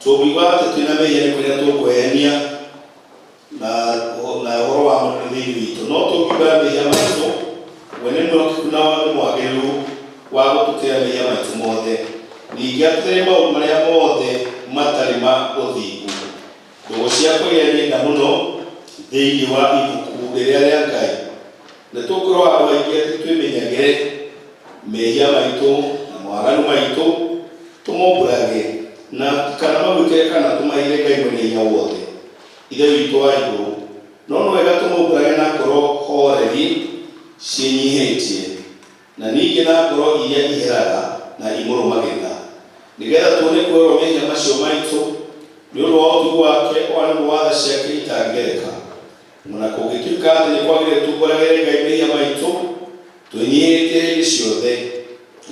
Tũngiuga atĩ twĩna mehia nĩ kũrĩa tũkwehenia na na ũhoro wa mũndũ thĩinĩ witũ. No tũngiuga mehia maitũ, we nĩ mwĩhokeku na nĩ mwagĩrĩru wa gũtũkĩra mehia maitũ mothe. Ningĩ atũtherie maũndũ marĩa mothe matarĩ ma ũthingu. Ndũgũ ciakwa iria nyenda mũno thĩinĩ wa ibuku rĩrĩa rĩa Ngai. Nĩ tũkwĩrwo handũ haingĩ atĩ twĩmenyagĩre mehia maitũ na mawaganu maitũ, tũmombũrage na kana magwĩkĩre kana tũmaigĩre Ngai Mwene Hinya Wothe, Ithe witũ wa igũrũ. No nĩ wega tũmombũrage na ngoro horeri ciĩnyihĩtie, na ningĩ na ngoro iria iheraga na imũrũmagĩrĩra, nĩgetha tuone kuoherwo mehia macio maitũ nĩ ũndũ wa ũtugi wake o na nĩ ũndũ wa tha ciake itangĩgereka. O na kũngĩtuĩka atĩ nĩ kwagĩrĩire tumbũragĩre Ngai mehia maitũ twĩnyihĩtie hĩndĩ ciothe,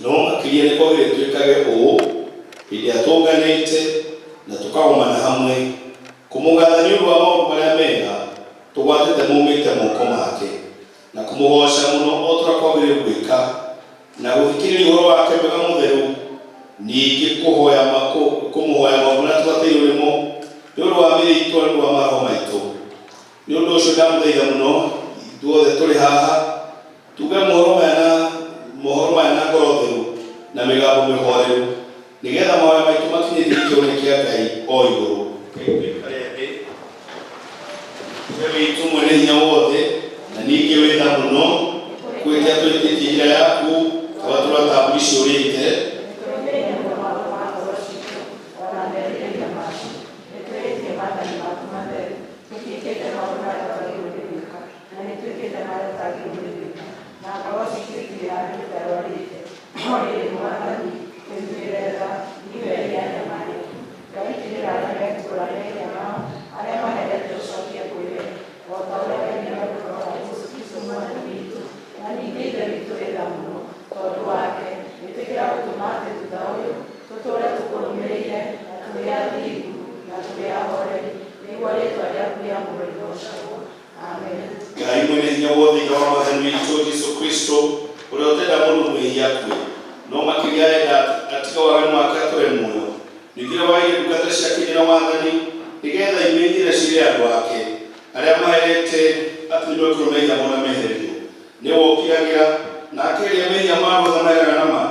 no makĩria nĩ kwagĩrĩire twĩkage ũũ hĩndĩ ĩrĩa tũnganĩte na tũkagomana hamwe, kũmũgatha nĩ ũndũ wa maũndũ marĩa mega tũgwatĩte maumĩte moko make, na kũmũgooca mũno o ta ũrĩa kwagĩrĩire gwĩka, na gũthikĩrĩria ũhoro wake mwega mũtheru, ningĩ kũhoya kũmũhoya maũndũ marĩa tũbatairwo nĩmo nĩ ũndũ wa mĩĩrĩ itũ na nĩ ũndũ wa maroho maitũ. Nĩ ũndũ ũcio ndamũthaitha mũno ithuothe tũrĩ haha tuge mohoro maya na mohoro maya na ngoro theru na mĩgambo mĩhoreru, nĩgetha mahoya maitũ makinyĩrie gĩkĩro-inĩ kĩa Ngai o igũrũ. Ngai tũikare thĩ. Ithe witũ mwene hinya wothe na ningĩ wĩ tha mũno, kwĩtia twĩtĩtie njĩra yaku tũgatũra ta mbũri ciũrĩte. Ngai mwene hinya wothe, Ithe wa Mwathani witũ Jesu Kristo, ũrĩa ũtenda mũndũ mwĩhia akue, no makĩria arenda atige waganu wake atũre muoyo, ningĩ ũrĩa waheire ndungata ciake hinya na wathani, nĩgetha imenyire ciĩre andũ ake arĩa maherete atĩ nĩmekũrwo mehia mao na mehererio. Nĩwe ũkiragĩra, na akeria mehia ma andũ othe maheraga na ma,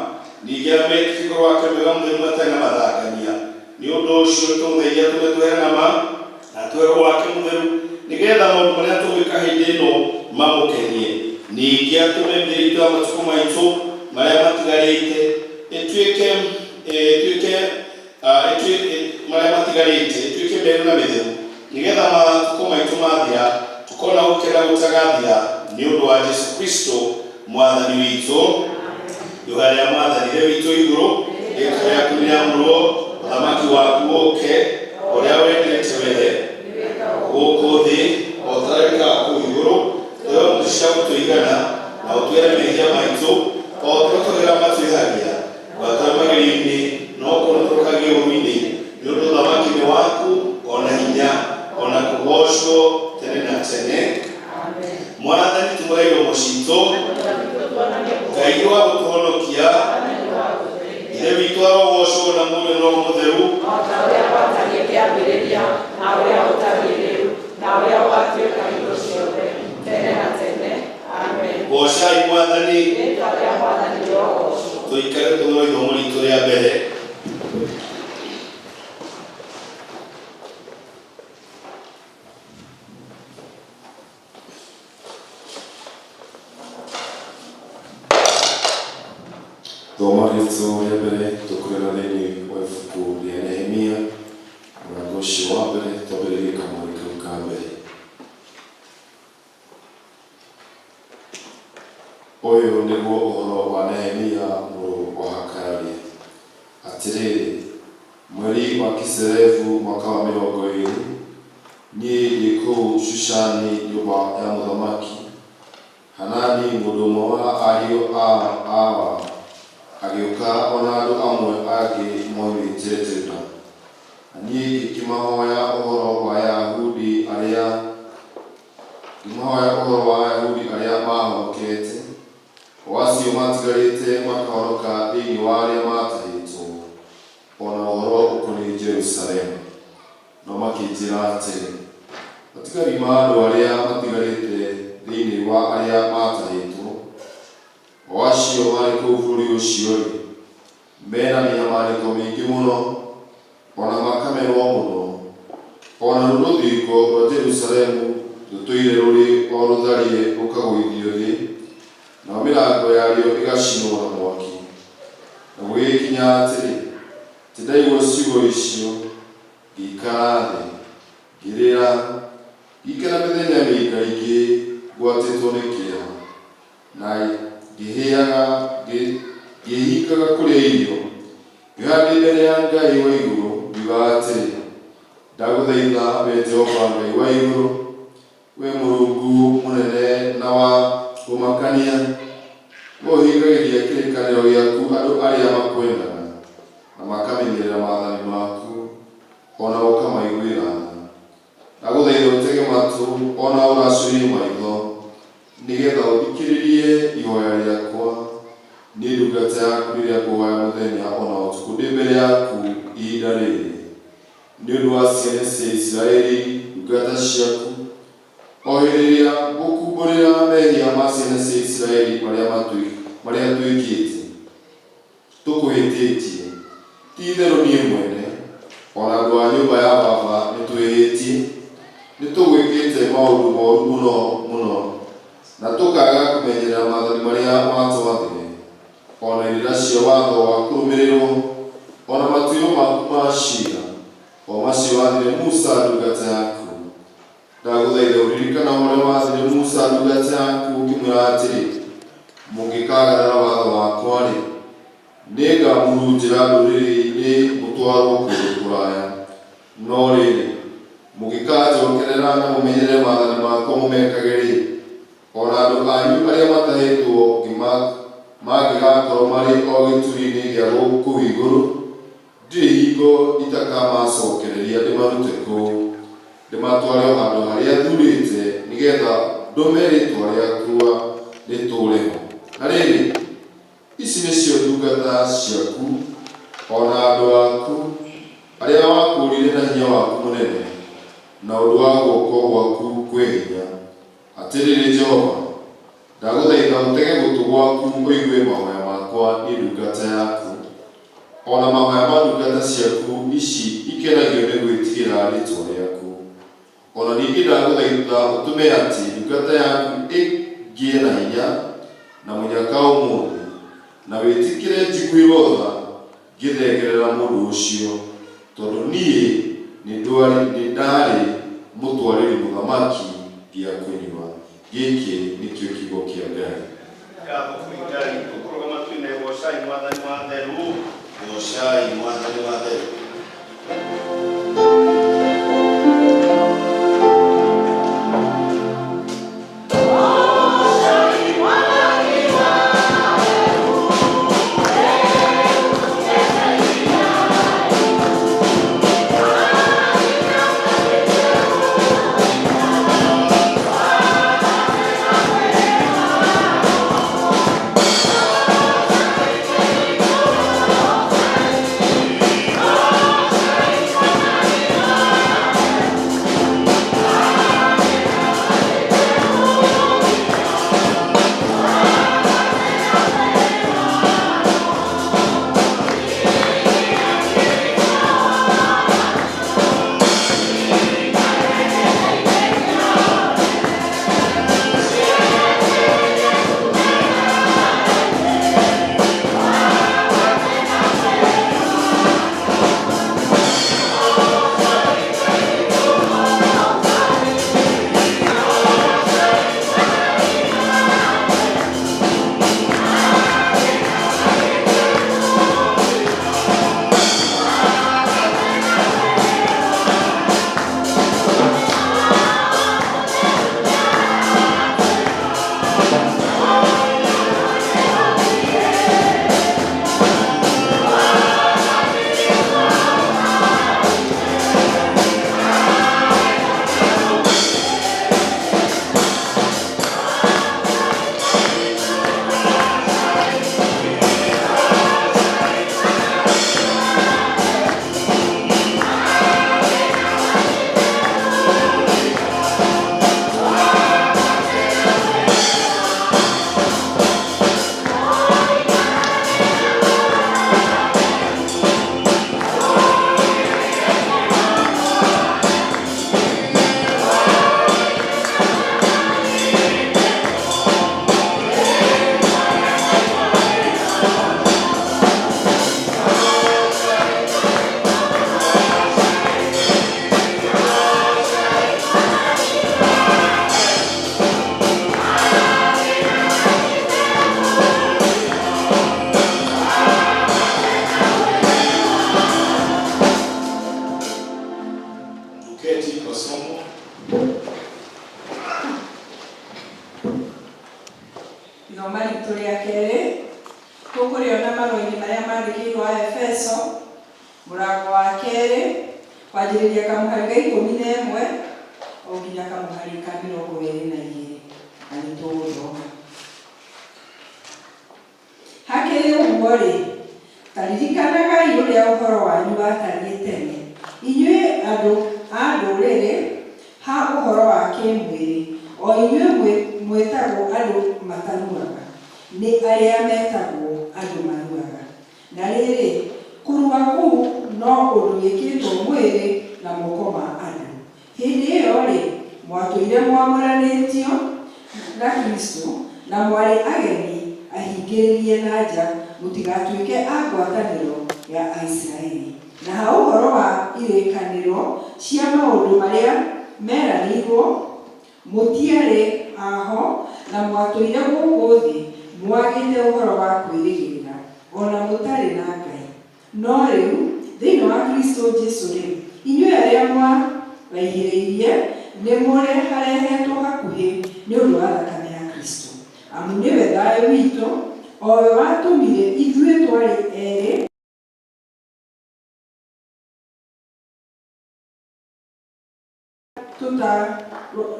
ningĩ arĩa metĩkĩtie Roho wake mwega mũtheru matarĩ na mathangania. Nĩ ũndũ ũcio nĩtũmũthaithaga atũme twehere na ma, na atũhe Roho wake mũtheru, nĩgetha maũndũ marĩa tũgwĩka hĩndĩ ĩno mamũkenie. Ningĩ atũme mĩthia itũ ya matukũ maitũ marĩa matigarĩte ĩtuĩke ĩtuĩke marĩa matigarĩte ĩtuĩke mĩerũ na mĩtheru, nĩgetha matukũ maitũ mathira tũkona gũkena gũtagathira nĩ ũndũ wa Jesu Kristo Mwathani witũ. Ihoya rĩa Mwathani. Ithe witũ igũrũ, rĩĩtwa rĩaku nĩrĩamũrwo, ũthamaki waku ũũke, ũrĩa wendete wee gũkũ thĩ o ta ũrĩa wĩkaga kũu igũrũ. Tũhe ũmũthĩ cia gũtũigana, na ũtuohere mehia maitũ, o ta ũrĩa tũohagĩra matwĩhagia. Ndũgatũhe magerio-inĩ, no ũtũhonokagie ũũru-inĩ, nĩ ũndũ ũthamaki nĩ waku, o na hinya, o na kũgoocwo tene na tene. Mwathani, tumũra iromo citũ. Ngai wa gũtũhonokia, Ithe witũ arogoocwo na Mũriũ na Roho Mũtheru. O ta ũrĩa gwatariĩ kĩambĩrĩria, na ũrĩa ũtariĩ rĩu, na ũrĩa ũgaatuĩka hingo ciothe, tene na tene. Amen. Goocai Mwathani. Rĩĩtwa rĩa Mwathani rĩrogoocwo. Tũikare tũthome ithomo ritũ rĩa mbere. Thoma ritũ rĩa mbere tũkũrĩona thĩinĩ wa ibuku rĩa Nehemia mũrango ũcio wa mbere twambĩrĩrie kamũhari kau ka mbere. Ũyũ nĩguo ũhoro wa Nehemia mũrũ wa Hakalia. Atĩrĩrĩ, mweri wa Kiselevu mwaka wa 20, niĩ ndĩ kũu Shushani nyũmba ya mũthamaki, Hanani mũndũ ũmwe wa ariũ a awa agĩũka o na andũ amwe angĩ moimĩte Juda. Na niĩ ngĩkĩmahoya ũhoro wa Ayahudi arĩa ngĩmahoya ũhoro wa Ayahudi arĩa maahonokete, o acio maatigarĩte makahonoka thĩinĩ wa arĩa maatahĩtwo, o na ũhoro ũkoniĩ Jerusalemu. No makĩnjĩra atĩrĩ, matigari ma andũ arĩa matigarĩte thĩinĩ wa arĩa maatahĩtwo, o acio marĩ kũu bũrũri ũcio-rĩ, mena mĩnyamarĩko mĩingĩ mũno, o na makamenwo mũno. O naruo rũthingo rwa Jerusalemu rũtũire rũrĩ o rũtharie rũkagũithio thĩ, nayo mĩrango yarĩo ĩgacinwo na mwaki. Na gũgĩgĩkinya atĩrĩ, atĩ ndaigua ciugo icio, ngĩikara thĩ, ngĩrĩra, ngĩikara mĩthenya mĩingaingĩ ngwatĩtwo nĩ kĩeha, na ngĩhĩaga, ngĩĩhingaga kũrĩa irio, ngĩhoya ndĩ mbere ya Ngai wa igũrũ, ngiuga atĩrĩ, Ndagũthaitha, wee Jehova Ngai wa igũrũ, wee Mũrungu mũnene na wa kũmakania, wee ũhingagĩria kĩrĩkanĩro gĩaku andũ arĩa makwendaga, na makamenyerera maathani maku, o na ũkamaiguĩra tha. Ndagũthaitha ũtege matũ o na ũracũrie maitho, nĩ getha ũthikĩrĩrie ihoya rĩakwa, niĩ ndungata yaku, rĩrĩa ngũhoya mũthenya o na ũtukũ ndĩ mbere yaku ihinda rĩrĩ, nĩ ũndũ wa ciana cia Isiraeli ndungata ciaku, o hĩndĩ ĩrĩa ngũkumbũrĩra mehia ma ciana cia Isiraeli marĩa twĩkĩte, tũkũhĩtĩtie. Ti-itherũ niĩ mwene, o na andũ a nyũmba ya baba nĩtwĩhĩtie, nĩtũgwĩkĩte maũndũ moru mũno mũno, na tũkaaga kũmenyerera maathani marĩa watwathire, o na irĩra cia watho wa kũrũmĩrĩrũo, o na matuĩro maku ma cira, o macio waathire Musa ndungata yaku. Ndagũthaitha ũririkane ũrĩa waathire Musa ndungata yaku, ũkĩmwĩra atĩrĩ, Mũngĩkaagarara watho wakwa-rĩ, nĩngamũhurunjĩra ndũrĩrĩ-inĩ mũtwarwo kũndũ kũraya. No rĩrĩ, mũngĩkanjookerera na mũmenyerere maathani makwa mũmekage-rĩ, o na andũ anyu arĩa matahĩtwo mangĩgakorwo marĩ o gĩturi-inĩ gĩa kũu igũrũ, ndirĩ hingo itakamacookereria ndĩmarute kũu, ndĩmatware o handũ harĩa thuurĩte nĩ geetha ndũme rĩĩtwa rĩakwa rĩtũũre ho. Na rĩrĩ, ici nĩcio ndungata ciaku, o na andũ aku, arĩa wakũũrire na hinya waku mũnene, na ũndũ wa guoko gwaku kwĩ hinya. Atĩrĩrĩ Jehova, ndagũthaitha ũtege gũtũ gwaku ũigue mahoya makwa niĩ ndungata yaku, o na mahoya ma ndungata ciaku ici ikenagio nĩ gwĩtigĩra rĩĩtwa rĩaku. O na ningĩ ndagũthaitha ũtũme atĩ ndungata yaku ĩngĩe na hinya na mũnyaka ũmũthĩ, na wĩtĩkĩre njiguĩrũo tha ngĩthengerera mũndũ ũcio, tondũ niĩ nĩndarĩ mũtwarĩri mũthamaki gĩa kũnyua. Gĩkĩ nĩkĩo kiugo kĩa Ngai. Ngatho kwĩ Ngai. Tũkũrũgama twine Goocai Mwathani wa Theru. Goocai Mwathani wa Theru. Tũkũrĩona marũa-inĩ marĩa mandĩkĩirwo a Efeso mũrango wa kerĩ kwanjĩrĩria kamũhari ka 11 o nginya kamũhari ka 22, na nĩ tũgũthoma. Hakĩrĩ ũguo-rĩ, ta ririkanagai ũrĩa ũhoro wanyu watariĩ tene, inyuĩ andũ a Ndũrĩrĩ ha ũhoro wa kĩĩmwĩrĩ, o inyuĩ mwĩtagwo andũ mataruaga nĩ arĩa metagwo andũ maruaga. Na rĩrĩ, kũrua kũu no ũndũ wĩkĩtwo mwĩrĩ na moko ma andũ. Hĩndĩ ĩyo-rĩ, mwatũire mwamũranĩtio na Kristo, na mwarĩ ageni ahingĩrĩrie na nja mũtigatuĩke a ngwatanĩro ya Aisiraeli, na ha ũhoro wa irĩkanĩro cia maũndũ marĩa meranĩirũo, mũtiarĩ a ho, na mwatũire gũkũ thĩ mwagĩte ũhoro wa kwĩrĩgĩrĩra, o na mũtarĩ na Ngai. No rĩu, thĩinĩ wa Kristo Jesu-rĩ, inyuĩ arĩa mwaraihĩrĩirie nĩmũreharehetwo hakuhĩ nĩ ũndũ wa thakame ya Kristo. Amu nĩwe thayũ witũ, o we watũmire ithuĩ twarĩ erĩ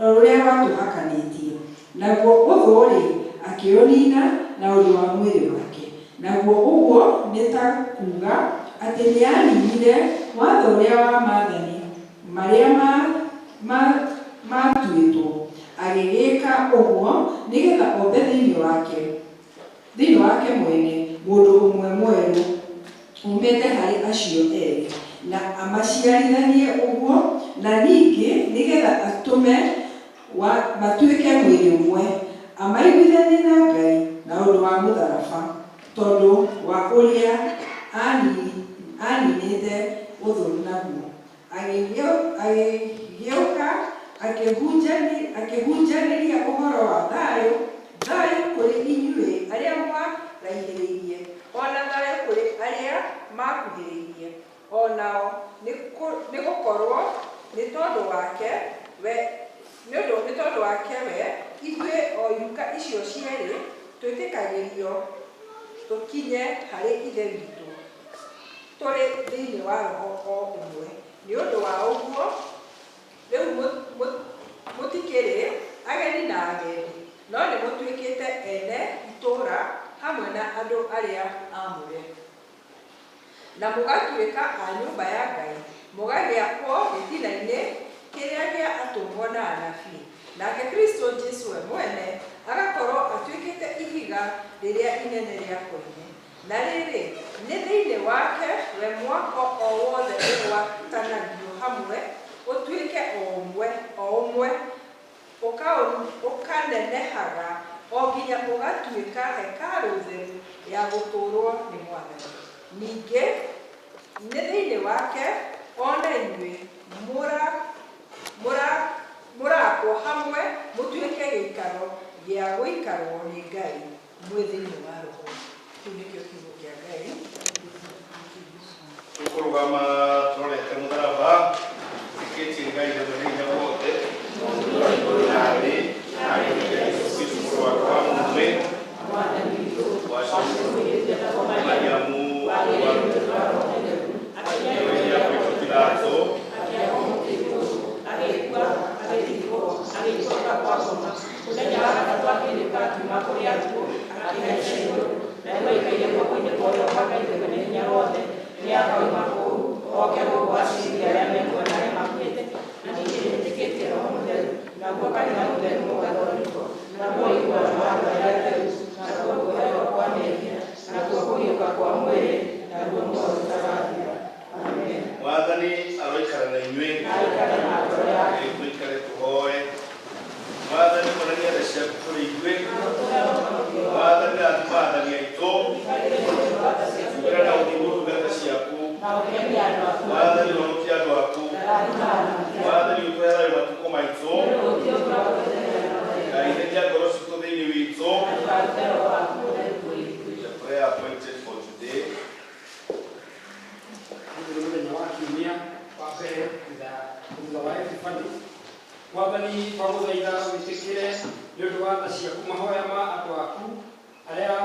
rũrĩa rwatũhakanĩtie, naguo ũthũ-rĩ, akĩũnina na ũndũ wa mwĩrĩ wake. Naguo ũguo nĩ ta kuuga atĩ nĩaaninire watho ũrĩa wa maathani marĩa maatuĩtwo, agĩgĩĩka ũguo nĩ getha ombe thĩinĩ wake mwene mũndũ ũmwe mwerũ uumĩte harĩ acio erĩ, na amaciarithanie ũguo, na ningĩ nĩ getha atũme matuĩke mwĩrĩ ũmwe, amaiguithanie na Ngai na ũndũ wa mũtharaba, tondũ wa ũrĩa aaninĩte ũthũ naguo. Agĩgĩũka akĩhunjanĩria ũhoro wa thayũ, thayũ kũrĩ inyuĩ arĩa mwaraihĩrĩirie, o na thayũ kũrĩ arĩa maakuhĩrĩirie o nao, nĩ gũkorũo nĩ tondũ wake we ithuĩ o iruka icio cierĩ twĩtĩkagĩrio tũkinye harĩ Ithe witũ tũrĩ thĩinĩ wa Roho o ũmwe. Nĩ ũndũ wa ũguo rĩu mũtikĩrĩ ageni na agendi, no nĩ mũtuĩkĩte ene itũũra hamwe na andũ arĩa aamũre, na mũgatuĩka a nyũmba ya Ngai, mũgagĩakwo gĩtina-inĩ kĩrĩa gĩa atũmwo na anabii, nake Kristo Jesu we mwene agakorwo atuĩkĩte ihiga rĩrĩa inene rĩa koine. Na rĩrĩ, nĩ thĩinĩ wake we mwako o wothe ũgwatanagio hamwe ũtuĩke o ũmwe, ũkanenehaga o nginya ũgatuĩka hekarũ theru ya gũtũũrwo nĩ Mwathani. Ningĩ nĩ thĩinĩ wake o na inyuĩ mũrakwo hamwe mũtuĩke gĩikaro gĩa gũikarwo nĩ Ngai mwĩ thĩinĩ wa Roho. Kĩu nĩkĩo kiugo kĩa Ngai. Tũkũrũgama tũrorete mũtharaba, twĩtĩkĩtie Ngai we mwene hinya wothe, na thĩ, na agĩtĩkia Jesũ Kristũ mũrũ wake wa mũmwe, Mariamu wa Pontio Pilato, Agĩkua, agĩthikwo, agĩikũrũka kwa ngoma. Mũthenya wa gatatũ akĩriũka akiuma kũrĩ akuũ, akĩhaica igũrũ, na rĩu aikaire guoko-inĩ kwa ũrĩo kwa Ngai we mwene hinya wothe. Nĩakauma kũu oke gũkũ aciirithie arĩa me muoyo na arĩa makuĩte. Na ningĩ nĩnjĩtĩkĩtie Roho Mũtheru, naguo kanitha mũtheru Mũgatholiko, naguo ũiguano wa andũ arĩa atheru, nakuo kuoherwo kwa mehia, nakuo kũriũka kwa mwĩrĩ, naguo muoyo ũtagathira. Amen. Mwathani aroikara na inyuĩ. Na aikare na ngoro yaku. Rĩu tũikare tũhoe. Mwathani, onania tha ciaku kũrĩ ithuĩ. Mwathani, rathima athani aitũ. Humbĩra na ũthingu ndungata ciaku. Na ũkenie andũ aku. Mwathani, honokia andũ aku. Na rathima anake. Mwathani, ũtũhe thayũ matukũ maitũ. Ngai, theria ngoro citũ thĩinĩ witũ. Na ndũkarute Roho waku Mũtheru kũrĩ ithuĩ. The prayer appointed for today. Ũyũ nĩ mũthenya wa kiumia wa mbere thutha wa Epifani. Mwathani, twagũthaitha wĩtĩkĩre nĩ ũndũ wa tha ciaku mahoya ma andũ aku arĩa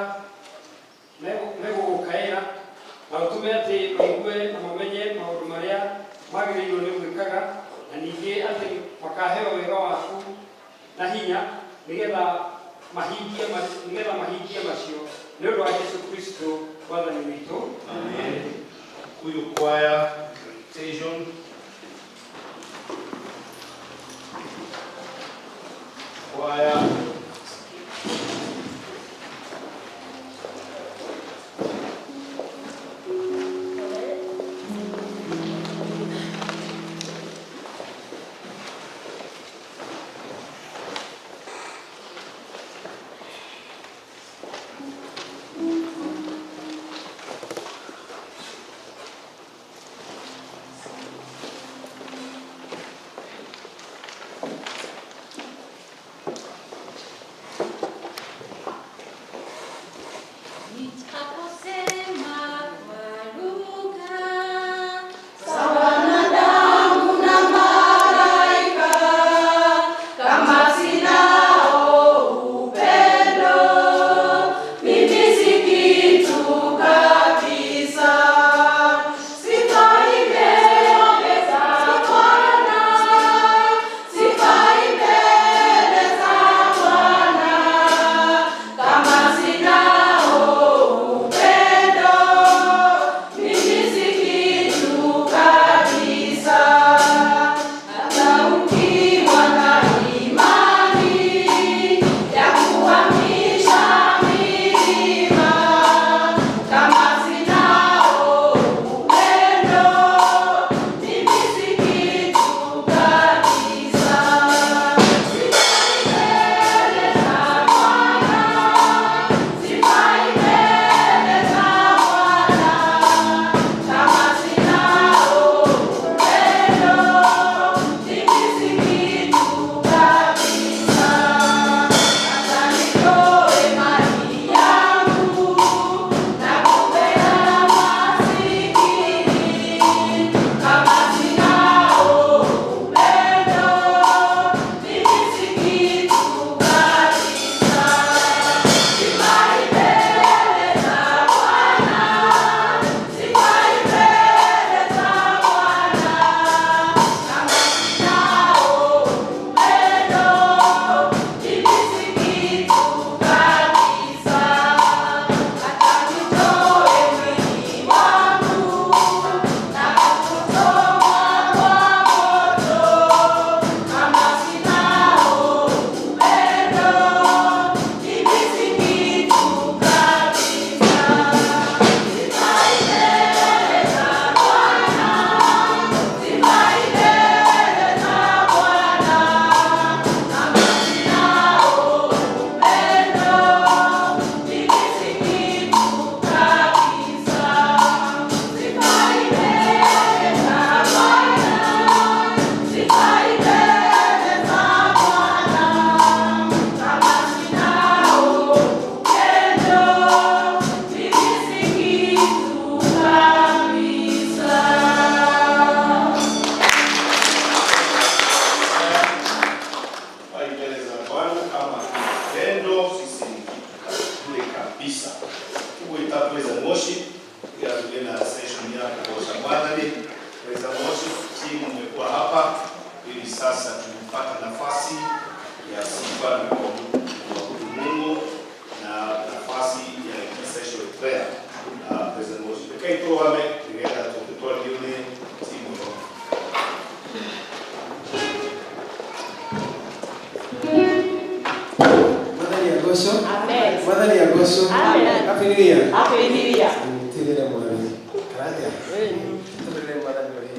atĩ makaheo wega waku na hinya nĩgetha mahingie macio nĩ ũndũ wa Jesu Kristo Mwathani witũ. Amen. Kuyu Choir Station. Choir. Nitakaposema kwa lugha Za wanadamu na malaika, kama sinao upendo, mimi si kitu kabisa. Sifai mbele za Bwana, sifai mbele za Bwana, kama sinao upendo, mimi si kitu kabisa. Hata ukiwa na imani ya kuhamisha milima, kama sinao upendo, mimi si kitu kabisa. Sifai mbele za Bwana, sifai mbele za Bwana, kama sinao upendo, mimi si kitu kabisa. Hata nitoe mali yangu na kupea masikini, kama sinao upendo, mimi si kitu kabisa. Sifai mbele za Bwana, sifai mbele za Bwana, kama sinao upendo, mimi si kitu kabisa. Hata nitoe mwili wangu na kuchomwa kwa moto, kama sinao upendo, mimi si kitu kabisa. Sifai mbele za Bwana, sifai mbele za Bwana, kama sinao upendo, mimi si kitu kabisa. Sifai mbele za Bwana, sifai mbele za Bwana, kama sinao upendo, mimi si kitu kabisa. Bali mbele za Bwana kama upendo, sisi ni kitu bure kabisa. Tugwita praise and worship ila tuge na session ya kuosha Mwathani. Praise and worship team umekuwa hapa ili sasa tupate nafasi ya sifa na kuabudu Mungu na nafasi ya intercession prayer na praise and worship. Rekei tũrũgame nĩgetha tũtwario nĩ timu ĩno. Mwathani agocwo. Amen. Mwathani agocwo. Amen. Happy New Year. Happy New Year. Tirire Mwathani. Karatia. Tirire Mwathani ũrĩ.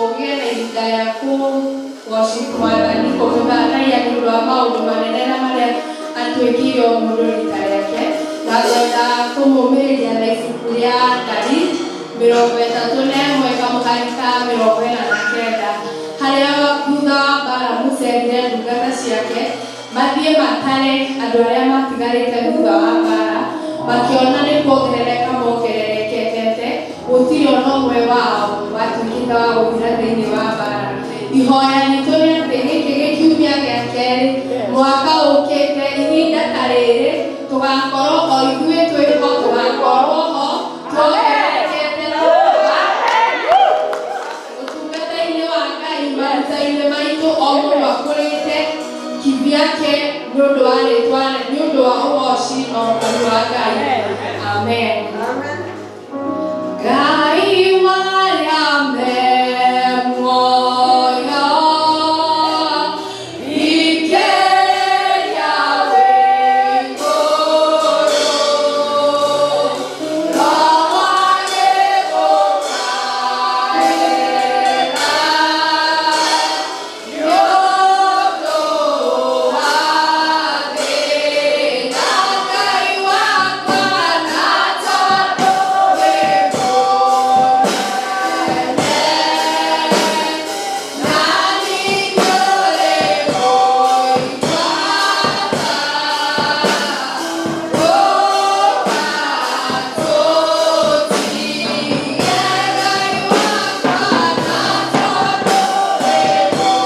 Tũgĩe na ihinda rĩa kũ-worship Mwathani, kũmũthathaiya nĩ ũndũ wa maũndũ manene na marĩa atwĩkĩire o mũndũ rita rĩake. Na ngwenda kũmũmĩrĩria na ibuku rĩa Ndari 31 kamũhari ka 49, harĩa thutha wa mbara Musa erire ndungata ciake mathiĩ matare andũ arĩa matigarĩte thutha wa mbara, makiona nĩ kuongerereka mongererekete, gũtirĩ ona ũmwe wao watuĩkĩte wa gũthira thĩinĩ wa mbara. Ihoya ritũ nĩ atĩ gĩkĩ gĩkiumia gĩa kerĩ mwaka ũkĩte ihinda ta rĩrĩ tũgakorwo o ithuĩ twĩho, tũgakorwo ho tuongererekete na ũtungata-inĩ wa Ngai, maruta-inĩ maitũ, o mũndũ akũrĩte kivyake nĩ ũndũ wa rĩtwa, nĩ ũndũ wa ũgoci na ũhoru wa Ngai. Amen. Ngai warĩa me muoyo, ikĩria wĩ igũrũ, Roho agĩgũkaĩra, nĩ ũndũ wa thĩna. Ngai wakwa, na tondũ wĩ mũnene, na ningĩ ũrĩ mũigua tha, ndũgatũtige. Ngai wakwa, na tondũ wĩ mũnene,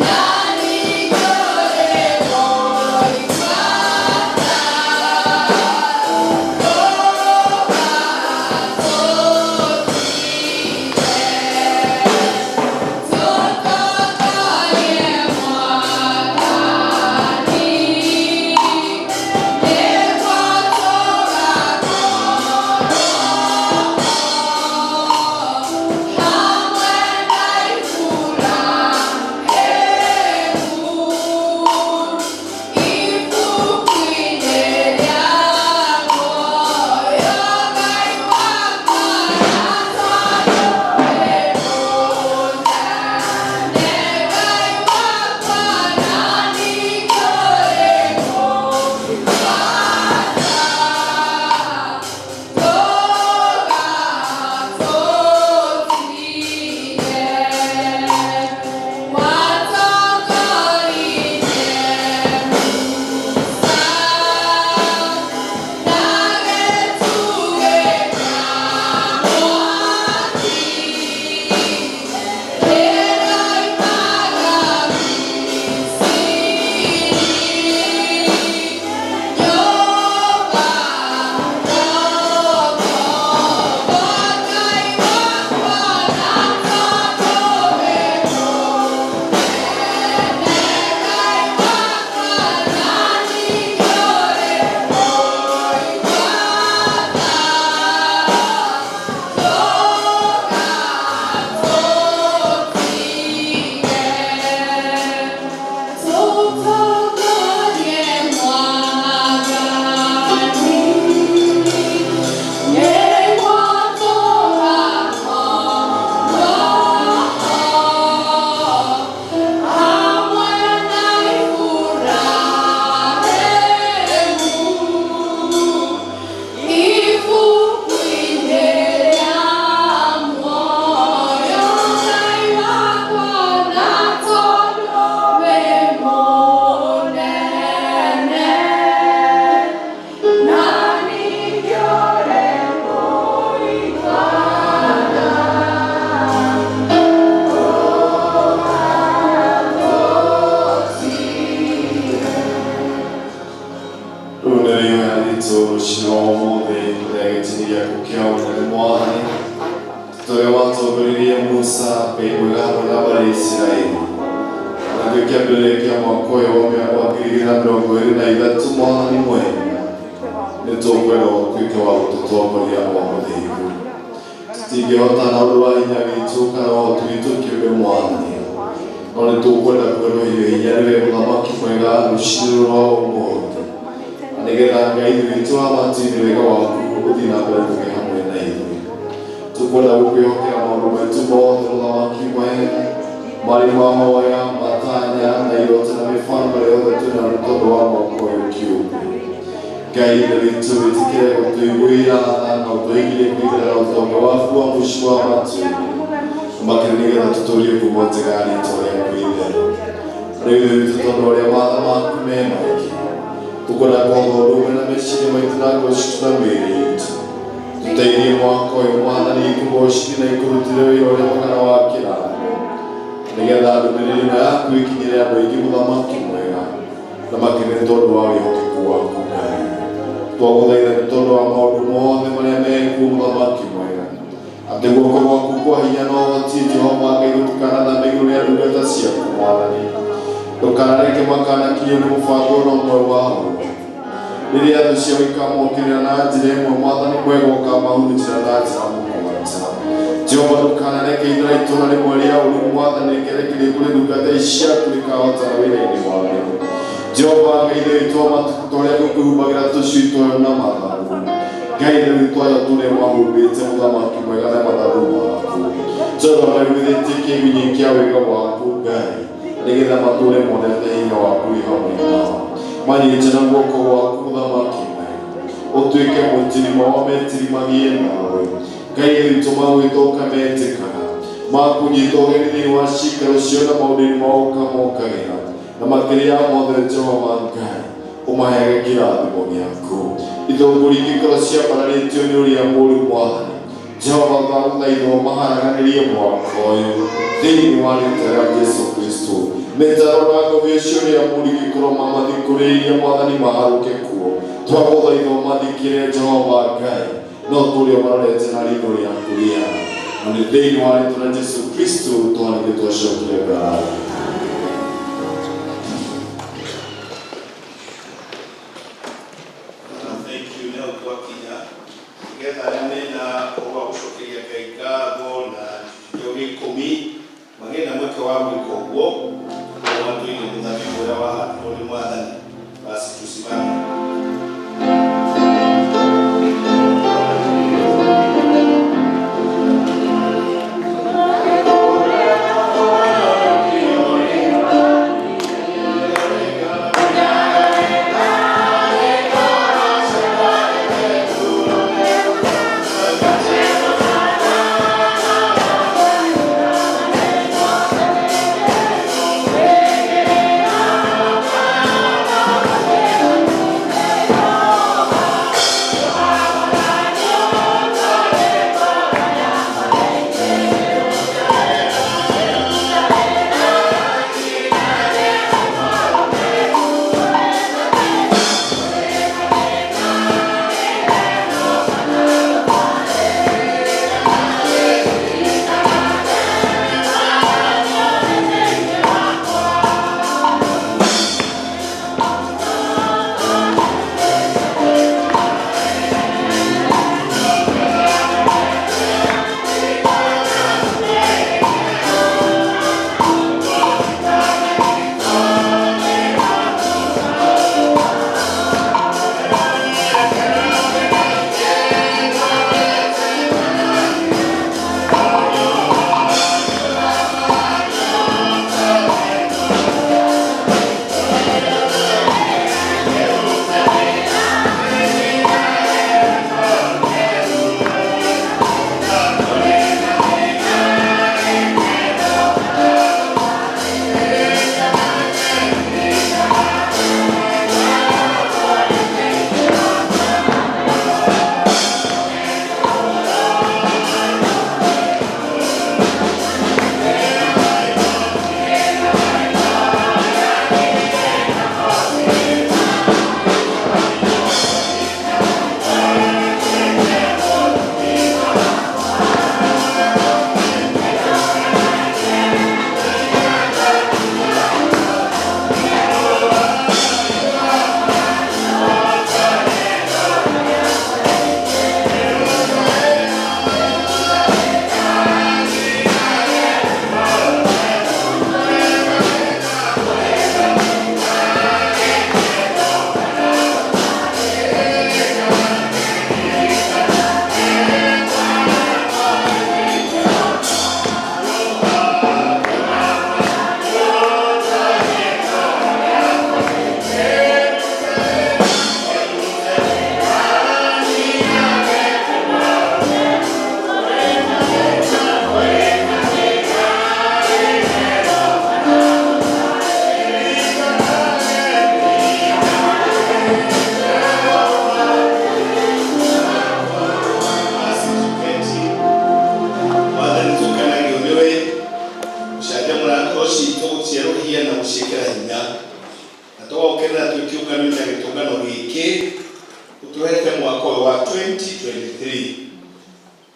na ningĩ ũrĩ mũigua tha, ndũgatũtige. Tũtongorie Mwathani, nĩguo tũgakorwo hamwe na Iburahĩmu, ibuku-inĩ rĩa muoyo. Ngai wakwa, na tondũ wĩ mũnene, Ngai wakwa, na ningĩ ũrĩ mũigua tha, ndũgatũtige. Watongoririe Musa na gĩtugĩ kĩa mwaki, rĩroimaga Misiri, nyũmba ya ũkombo. Ngai wakwa, na tondũ wĩ mũnene, Ngai wakwa, na ningĩ ũrĩ mũigua tha, ndũgatũtige. Tũtongorie Mwathani, nĩguo tũgakorwo hamwe na Iburahĩmu, ibuku-inĩ rĩa muoyo. Ngai wakwa, na tondũ wĩ mũnene, na ningĩ ũrĩ mũigua tha, ndũgatũtige. Rĩu nĩ rĩoya ritũ rũcinĩ rwa ũmũthĩ rĩa gĩtini gĩaku kĩa ũnene Mwathani, tũrĩa watongoririe Musa Ngai mwega hamwe na mbarĩ ya Isiraeli, nakĩo kĩambĩrĩria kĩa mwaka ũyũ wa 2023, Mwathani mwega, nĩ tũkwenda ũtuĩke wa gũtũtongoria o mũthingu. Tũtingĩhota na ũndũ wa hinya witũ kana ũhoti witũ kĩũmbe, Mwathani, no nĩ tũkwenda kwerũhio hinya nĩwe mũthamaki mwega rũcinĩ rwa ũmũthĩ, na nĩgetha Ngai witũ wa matu-inĩ wega waku ũthiĩ na mbere kũgĩa hamwe na ithuĩ. Tukwenda gũkwĩhokera maũndũ maitũ mothe mũthamaki mwega marĩ mahoya matanya na iroto na mĩbango yothe twĩnayo nĩ tondũ wa mwaka ũyũ kĩũmbe. Ngai Ithe witũ wĩtĩkĩre gũtũiguĩra tha na ũtũigithie kũigĩrĩra ũtonga waku wa mũciĩ wa matu-inĩ makĩria nĩgetha tũtũrie ngumo njega ya rĩtwa rĩaku itheru. Rĩu Ithe witũ tondũ ũrĩa matha maku me maingĩ tũkwenda kwatha ũndũ ũmwe na meciria maitũ na ngoro citũ na mĩĩrĩ itũ tũteithie mwaka ũyũ mwathani ikũgocithie na ikũrutĩre wĩra ũrĩa mwega wa kĩrathimo nĩgetha ndũmĩrĩri ĩno yaku ĩkinyĩre andũ aingĩ mũthamaki mwega na makĩria nĩ tondũ wa wĩhokeku waku Ngai. Twagũthaitha nĩ tondũ wa maũndũ mothe marĩa mekuo mũthamaki mwega atĩ guoko gwaku kwa hinya no ũhotie Jehova Ngai gũtikanathame igũrũ rĩa ndungata ciaku mwathani ndũkanareke makanakinyio nĩ mũbango ona ũmwe wa ũũru. Rĩrĩa thũ ciao ikamokĩrĩra na njĩra ĩmwe mwathani mwega ũkamahurunjĩra na njĩra mũgwanja. Jehova ndũkanareke ithara itũũra rĩmwe rĩa ũũru mwathani rĩkerekerie kũrĩ ndungata ici ciaku rĩkahotana wĩra-inĩ warĩo. Jehova Ngai Ithe witũ wa matukũ ta ũrĩa tũkwĩhumbagĩra tũcui twayo na mathagu Ngai Ithe witũ aya tũrĩa mahumbĩte mũthamaki mwega na mathagu maku. Jehova maiguithĩtie kĩgunyĩ kĩa wega waku Ngai nĩgetha matũũre monete hinya waku wĩ hamwe nao. Manyite na guoko gwaku mũthamaki mwega ũtuĩke mũtirima wa metirimagie nawe. Ngai Ithe witũ magwĩta ũkametĩkaga makũnyita ũgeni thĩinĩ wa ciikaro ciao na maũndũ-inĩ mao ũkamokagĩra na makĩria ya mothe Jehova Ngai ũmaheage kĩrathimo gĩaku. Ithũngũri ingĩkorwo ciambararĩtio nĩ ũrĩa mũũru mwathani Jehova twagũthaitha ũmaharaganĩrie mwaka ũyũ thĩinĩ wa rĩtwa rĩa Jesu Kristo. Mĩtaro na ngobia ũcio ũrĩa mũũru ingĩkorwo mamathikũrĩirie mwathani maharũke kuo twagũthaitha ũmathikĩre Jehova Ngai no tũrĩa ũmarorete na ritho rĩaku rĩega na nĩ thĩinĩ wa rĩtwa rĩa Jesu Kristo twanĩke twacokia ngatho. Thank you nĩ hau twakinya nĩgetha arĩa mena ũhoro wa gũcokeria Ngai ngatho na gĩcunjĩ gĩa ikũmi magĩe na mweke wa gwĩka ũguo tondũ matũire mũthabibũ ũrĩa wahandwo nĩ mwathani. Basi tusimame.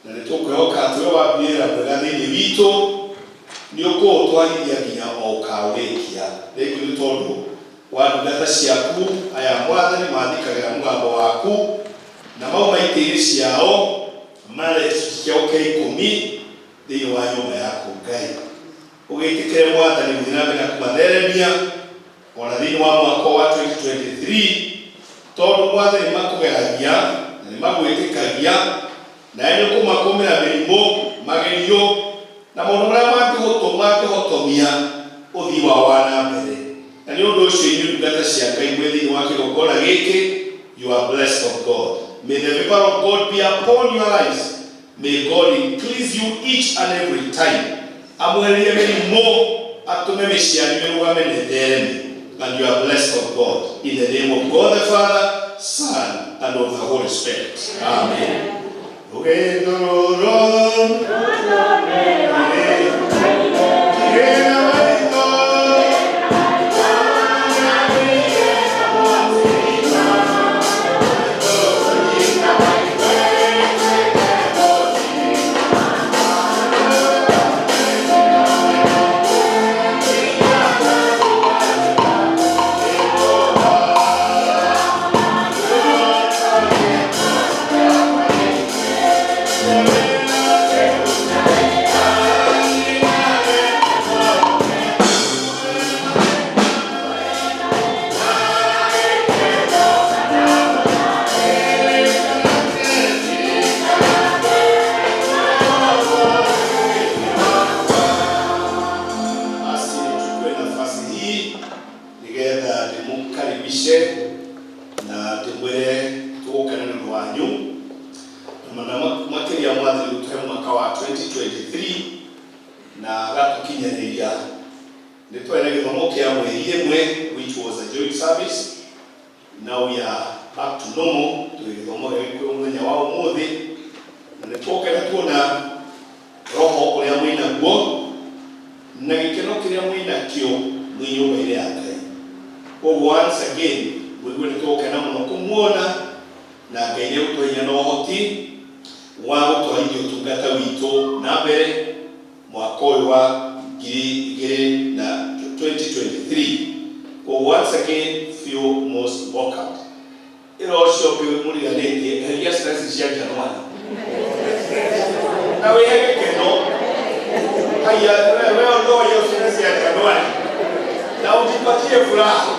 Na nĩ tũkwĩhoka atĩ we wambie wĩra mwega thĩinĩ witũ nĩ ũkũũtwarithia nginya o ũkaũrĩkia. Rĩngĩ nĩ tondũ wa ndungata ciaku aya Mwathani mathikagĩra mũgambo waku na mauma itĩ-inĩ ciao mare gĩcunjĩ kĩao kĩa ikũmi thĩinĩ wa nyũmba yaku Ngai. Ũgĩtĩkĩre Mwathani gũthiĩ na mbere na kũmatheremia ona thĩinĩ wa mwaka wa 2023, tondũ Mwathani makũgeragia na nĩ magwĩtĩkagia nawe nĩ ũkũmakũmĩra mĩrimũ, magerio na maũndũ marĩa mangĩhotomia ũthii wao wa na mbere. Na nĩ ũndũ ũcio inyuĩ ndungata cia Ngai mwĩ thĩinĩ wa kĩgongona gĩkĩ, you are blessed of God. May the favor of God be upon your lives. May God increase you each and every time. Amwehererie mĩrimũ, atũme mĩciĩ yanyu ĩrũgame na ĩthereme. And you are blessed of God. In the name of God the Father, Son, and of the Holy Spirit. Amen. Rũgendo rũrũ rwĩna maitho. Basi nichukue nafasi hii nigetha ndimukaribishe na ndimwire tũgũkena nĩ ũndũ wanyu na makĩria Mwathani gũtũhe mwaka wa 2023 na agatũkinyanĩria. Nĩ twarĩ na gĩthomo kĩa mweri ĩmwe, which was a joint service. Now we are back to normal, twĩ gĩthomo gĩa Gĩkũyũ mũthenya wa ũmũthĩ, na nĩ twokena tuona roho ũrĩa mwĩnaguo na gĩkeno kĩrĩa mwĩnakĩo mwĩ nyũmba-inĩ ya Ngai. Koguo once again mũigue nĩ tũgũkena mũno kũmuona, na Ngai nĩ egũtũhe hinya na ũhoti wa gũtwarithia ũtungata witũ na mbere mwaka ũyũ wa 2023. Koguo once again, feel most welcome. Ĩra ũcio ũngĩ mũriganĩtie, eheria stress cia Januari na wĩhe gĩkeno. Haya, wewe ondoa hiyo stress ya Januari na ujipatie furaha.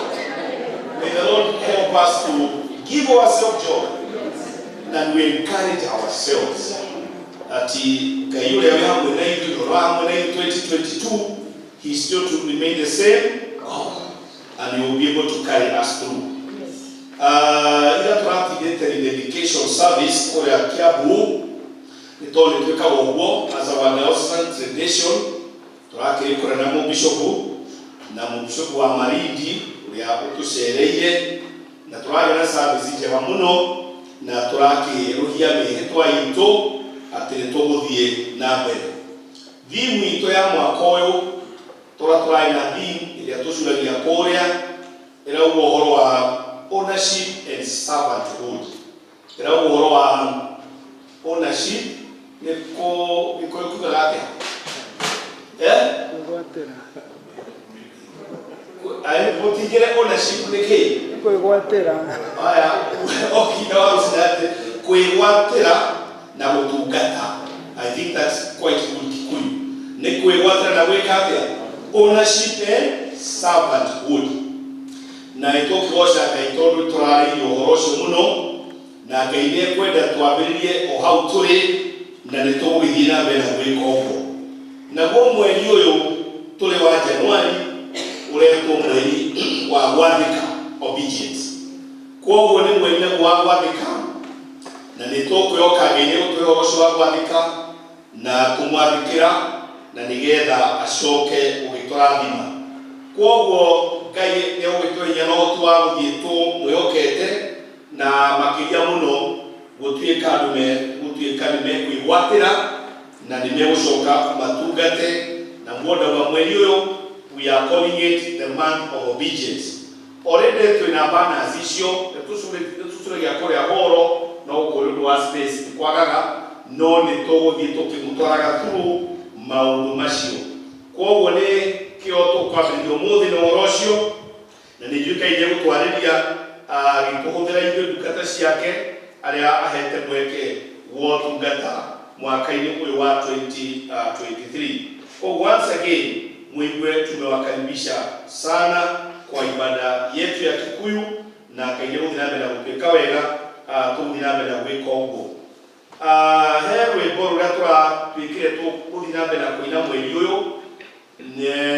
May the Lord help us to give ourselves joy and we encourage ourselves ati Ngai ũrĩa wĩ hamwe na ithuĩ, ũrĩa hamwe na ithuĩ 2022, he is still to remain the same God and he will be able to carry us through. Ira tũratindĩte rededication service kũrĩa Kiambu, nĩ tondũ nĩ twĩkaga ũguo as our diocesan tradition. Tũrakĩrĩ kũrĩa na mũbishopu na mũbishopu wa Malindi ũrĩa ũtũcereire, na tũragĩa na service njega mũno, na tũrakĩrũhia mĩhĩtwa itũ atĩ nĩ tũgũthiĩ na mbere. Theme itũ ya mwaka ũyũ, tũrĩa tũrarĩ na theme ĩrĩa tũcuragia kũrĩa, ĩrauga ũhoro wa ownership and servanthood. Ĩrauga ũhoro wa ownership, nĩ kũ Gĩkũyũ kiugaga atĩa? Kwĩgwatĩra. Mũtingĩre ownership nĩ kĩ? Kwĩgwatĩra. Aya, okinda wa rũcinate kwĩgwatĩra na gũtungata. I think that's quite good Kikuyu. Nĩ kwĩgwatĩra na gwĩka atĩa? Ownership and servanthood. Na nĩ tũkĩgoca Ngai tondũ tũrarĩirie ũhoro ũcio mũno, na Ngai nĩ ekwenda twambĩrĩrie o hau tũrĩ, na nĩ tũgũgĩthiĩ na mbere na gwĩka ũguo. Naguo mweri ũyũ tũrĩ wa Januari ũretwo mweri wa gwathĩka, obedience. Koguo nĩ mweri naguo wa gwathĩka, na nĩ tũkwĩhoka Ngai nĩ egũtũhe ũhoro ũcio wa gwathĩka na kũmwathĩkĩra, na nĩgetha acoke gũgĩtũrathima. Koguo Ngai nĩ egũgĩtũhe hinya na ũhoti wa gũthiĩ tũmwĩhokete, na makĩria mũno gũtuĩka andũ me gũtuĩka nĩ mekwĩgwatĩra na nĩ megũcoka matungate. Na muondaga mweri ũyũ, we are calling it the month of obedience. Already twĩna banners icio nĩ tũcuragia kũrĩa horo, no gũkũ nĩ ũndũ wa space nĩ kwagaga. No nĩ tũgũthiĩ tũkĩmũtwaraga through maũndũ macio. Koguo nĩ kĩo tũkwambĩrĩria ũmũthĩ na ũhoro ũcio, na nĩ njũĩ Ngai nĩegũtwarĩria agĩtũhũthĩra ithuĩ ndungata ciake arĩa ahete mweke wa ũtungata mwaka-inĩ ũyũ wa 2023. Koguo once again muigue tumewakaribisha sana kwa ibada yetu ya Kikuyu, na Ngai nĩegũthiĩ na mbere na gũtwĩka wega, tũgũthiĩ na mbere na gwĩka ũguo. He rwĩmbo rũrĩa tũratuĩkire tũgũthiĩ na mbere na kũina mweri ũyũ,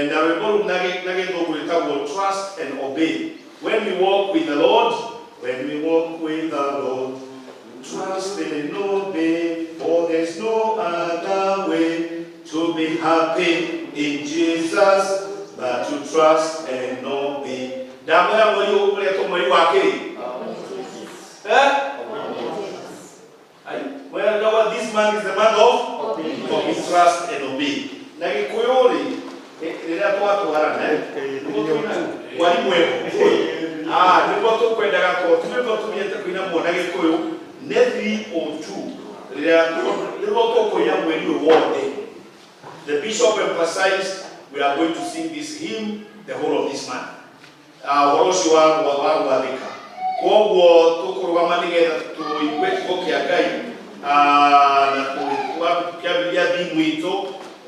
na rwĩmbo rũu na gĩthũngũ rwĩtagwo "Trust and Obey". When we walk with the Lord, when we walk with the Lord, trust and obey, for there's no other way to be happy in Jesus but to trust and obey. Ndamwĩra mweri ũyũ ũrĩa mweri wa kĩrĩ, eh? Ai, well, no, this month is the month of trust and obey. Na Gĩkũyũ rĩ, rĩrĩa twatwarana, mwarimũ eho, nĩguo tũkwendaga to twĩmbo tũthiĩte kũina muo na Gĩkũyũ nĩ 302 rĩrĩa nĩguo tũkũina mweri ũyũ wothe. The bishop emphasized we are going to sing this hymn the whole of this month. Ũhoro ũcio wa gwathĩka, koguo tũkũrũgama nĩgetha tũigue kiugo kĩa Ngai, na tũkĩambĩrĩria thimu itũ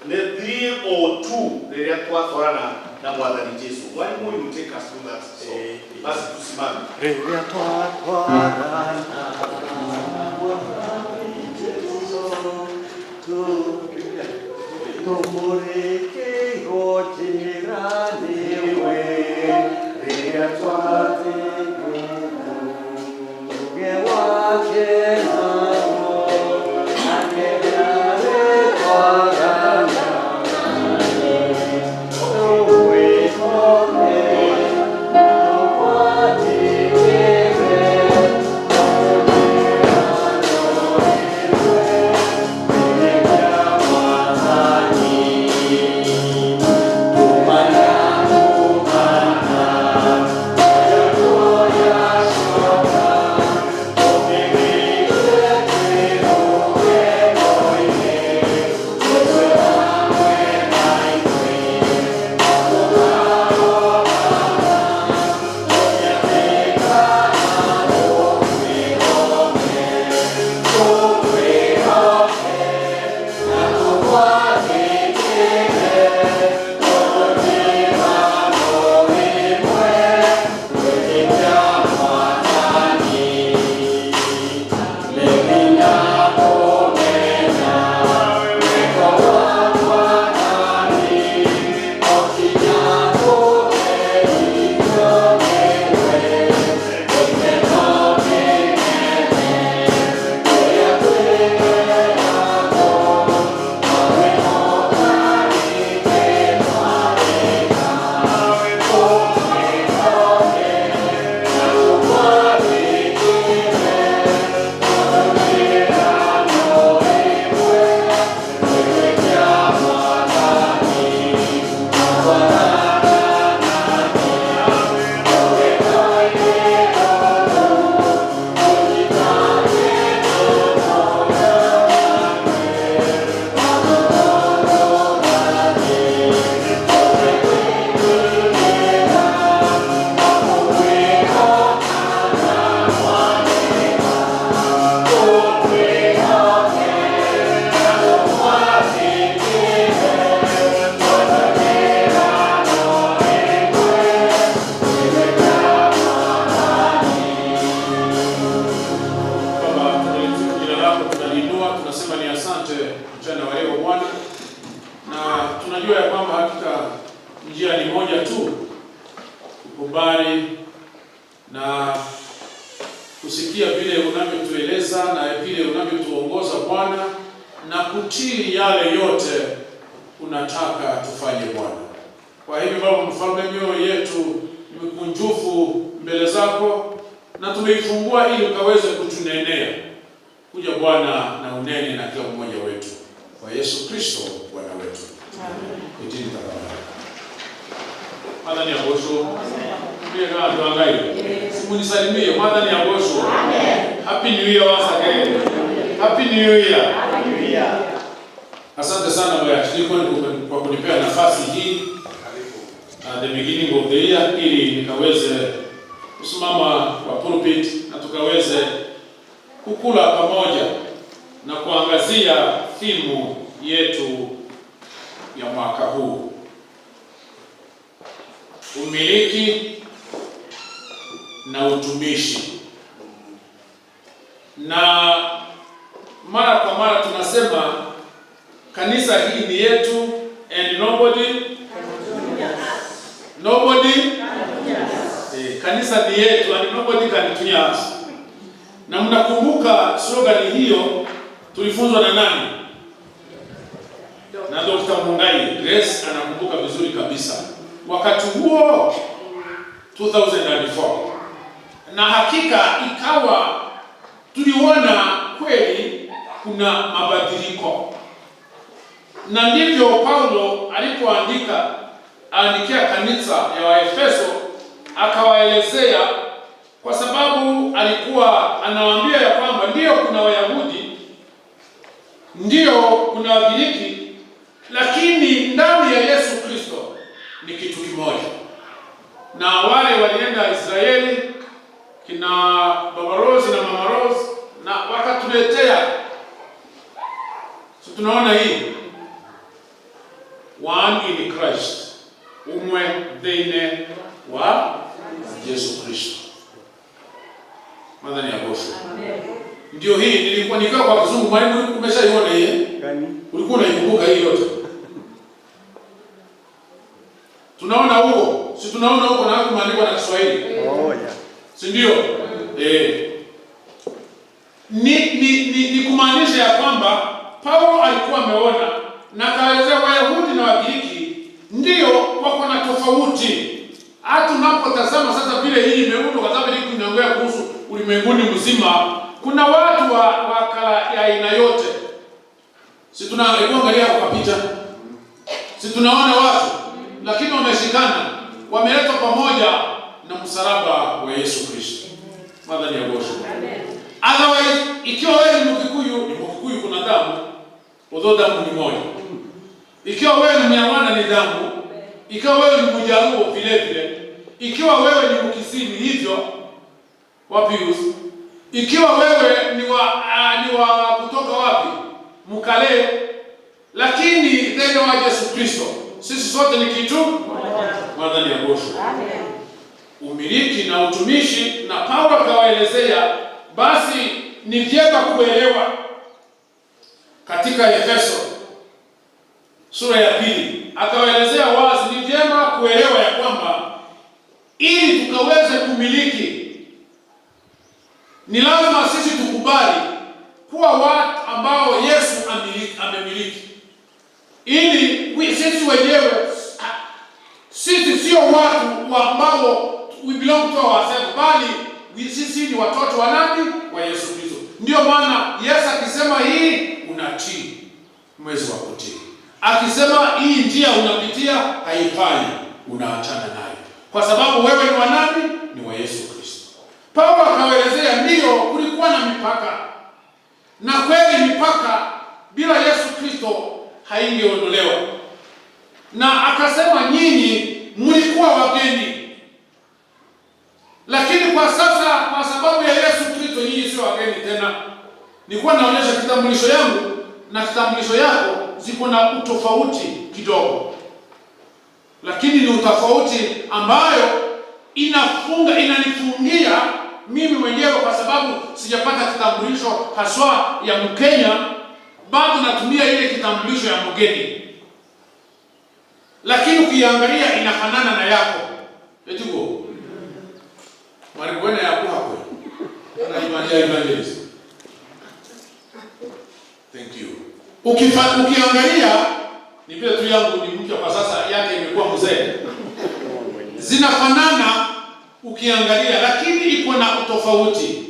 nĩ 302 rĩrĩa twatwarana na Mwathani Jesu. Mwalimu, you take us through that song. Basi tusimame. Rĩrĩa twatwarana na Mwathani Jesu, tũmũrĩkĩirwo njĩra nĩwe, rĩrĩa twathiĩ ruge wake naguo, nake nĩarĩtwarana tũmwĩhoke, tũmwathĩkĩre. Baba, tunalitukuza jina lako, tunaliinua, tunasema ni asante mchana wa leo Bwana, na tunajua ya kwamba hakika njia ni moja tu, kukubali na kusikia vile unavyotueleza na vile unavyotuongoza Bwana, na kutii yale yote unataka tufanye Bwana. Kwa hivyo Baba Mfalme, mioyo yetu ni mikunjufu mbele zako na tumeifungua ili ukaweze kutunenea. Kuja Bwana na unene na kila mmoja wetu, kwa Yesu Kristo Bwana wetu. Ketini tafadhali. Mwathani agocwo. Ndiye andu a Ngai. Simunisalimie, Mwathani agocwo. Happy New Year once again. Happy New Year. Asante sana Bwana Archdeacon kwa kunipea nafasi hii at the beginning of the year ili nikaweze kusimama kwa pulpit na tukaweze kukula pamoja na kuangazia theme yetu ya mwaka huu, umiliki na utumishi. Na mara kwa mara tunasema kanisa hii ni yetu and nobody, kanisa ni yetu and nobody can tunya us. Na mnakumbuka slogan hiyo tulifunzwa na nani? Na Dr. Mungai. Grace anakumbuka vizuri kabisa. Wakati huo 2004. Na hakika ikawa tuliona kweli kuna mabadiliko. Na ndivyo Paulo alipoandika andikia kanisa ya Waefeso, akawaelezea, kwa sababu alikuwa anawaambia ya kwamba ndiyo kuna Wayahudi, ndiyo kuna Wagiriki, lakini ndani ya Yesu Kristo ni kitu kimoja. Na wale walienda Israeli kina Baba Rose na Mama Rose na wakatuletea, so tunaona hii one in Christ, umwe theine wa Yesu Kristo. Mwathani agocwo. Ndio hii nilikuwa nikiwa kwa Kizungu, mwalimu, umeshaiona hii? Ulikuwa unaikumbuka hii yote? Tunaona huko, si tunaona huko na kumeandikwa na Kiswahili. Oh, yeah. Si ndio? Eh. Ni kumaanisha ya kwamba Paulo alikuwa ameona na akaelezea Wayahudi na Wagiriki ndio wako na tofauti. Hata unapotazama sasa vile hii imeundwa, kwa sababu hii inaongea kuhusu ulimwenguni mzima, kuna watu wa color ya aina yote. Si tunaangalia kwa picha, si tunaona watu, lakini wameshikana, wameletwa pamoja na msalaba wa Yesu Kristo. Mwathani agocwo. Otherwise, ikiwa wewe ni Mkikuyu, ni Mkikuyu, kuna damu, although damu ni moja. Ikiwa wewe ni Mnyarwanda ni damu, ikiwa wewe ni Mjaluo vile vile, ikiwa wewe ni Mkisii ni hivyo, wapi yusu? Ikiwa wewe ni wa kutoka wapi? Mkale, lakini then wa Yesu Kristo. Sisi sote ni kitu Mwathani agocwo. Umiliki na utumishi, na Paulo akawaelezea, basi ni vyema kuelewa katika Efeso sura ya 2 akawaelezea wazi, ni vyema kuelewa ya kwamba ili tukaweze kumiliki ni lazima sisi tukubali kuwa watu ambao Yesu amemiliki, ili sisi wenyewe, sisi sio watu ambao we belong to ourselves, bali sisi ni watoto wa nani? Wa Yesu Kristo. Ndio maana Yesu akisema hii unatii, mwezi wa kutii. Akisema hii njia unapitia haifai, unaachana nayo, kwa sababu wewe ni wa nani? Ni wa Yesu Kristo. Paulo akaelezea, ndio kulikuwa na mipaka, na kweli mipaka bila Yesu Kristo haingeondolewa. Na akasema nyinyi mlikuwa wageni, lakini kwa sasa kwa sababu ya Yesu Kristo nyinyi sio wageni tena. Nilikuwa naonyesha kitambulisho yangu na kitambulisho yako ziko na utofauti kidogo, lakini ni utofauti ambayo inanifungia mimi mwenyewe, kwa sababu sijapata kitambulisho haswa ya Mkenya, bado natumia ile kitambulisho ya mgeni, lakini ukiangalia inafanana na yako. Etigo mwalimu wena yako hapo na evangelist. Thank you. Ukiangalia ni vile tu yangu ni mpya kwa sasa, yake imekuwa mzee. Zinafanana ukiangalia, lakini iko na utofauti.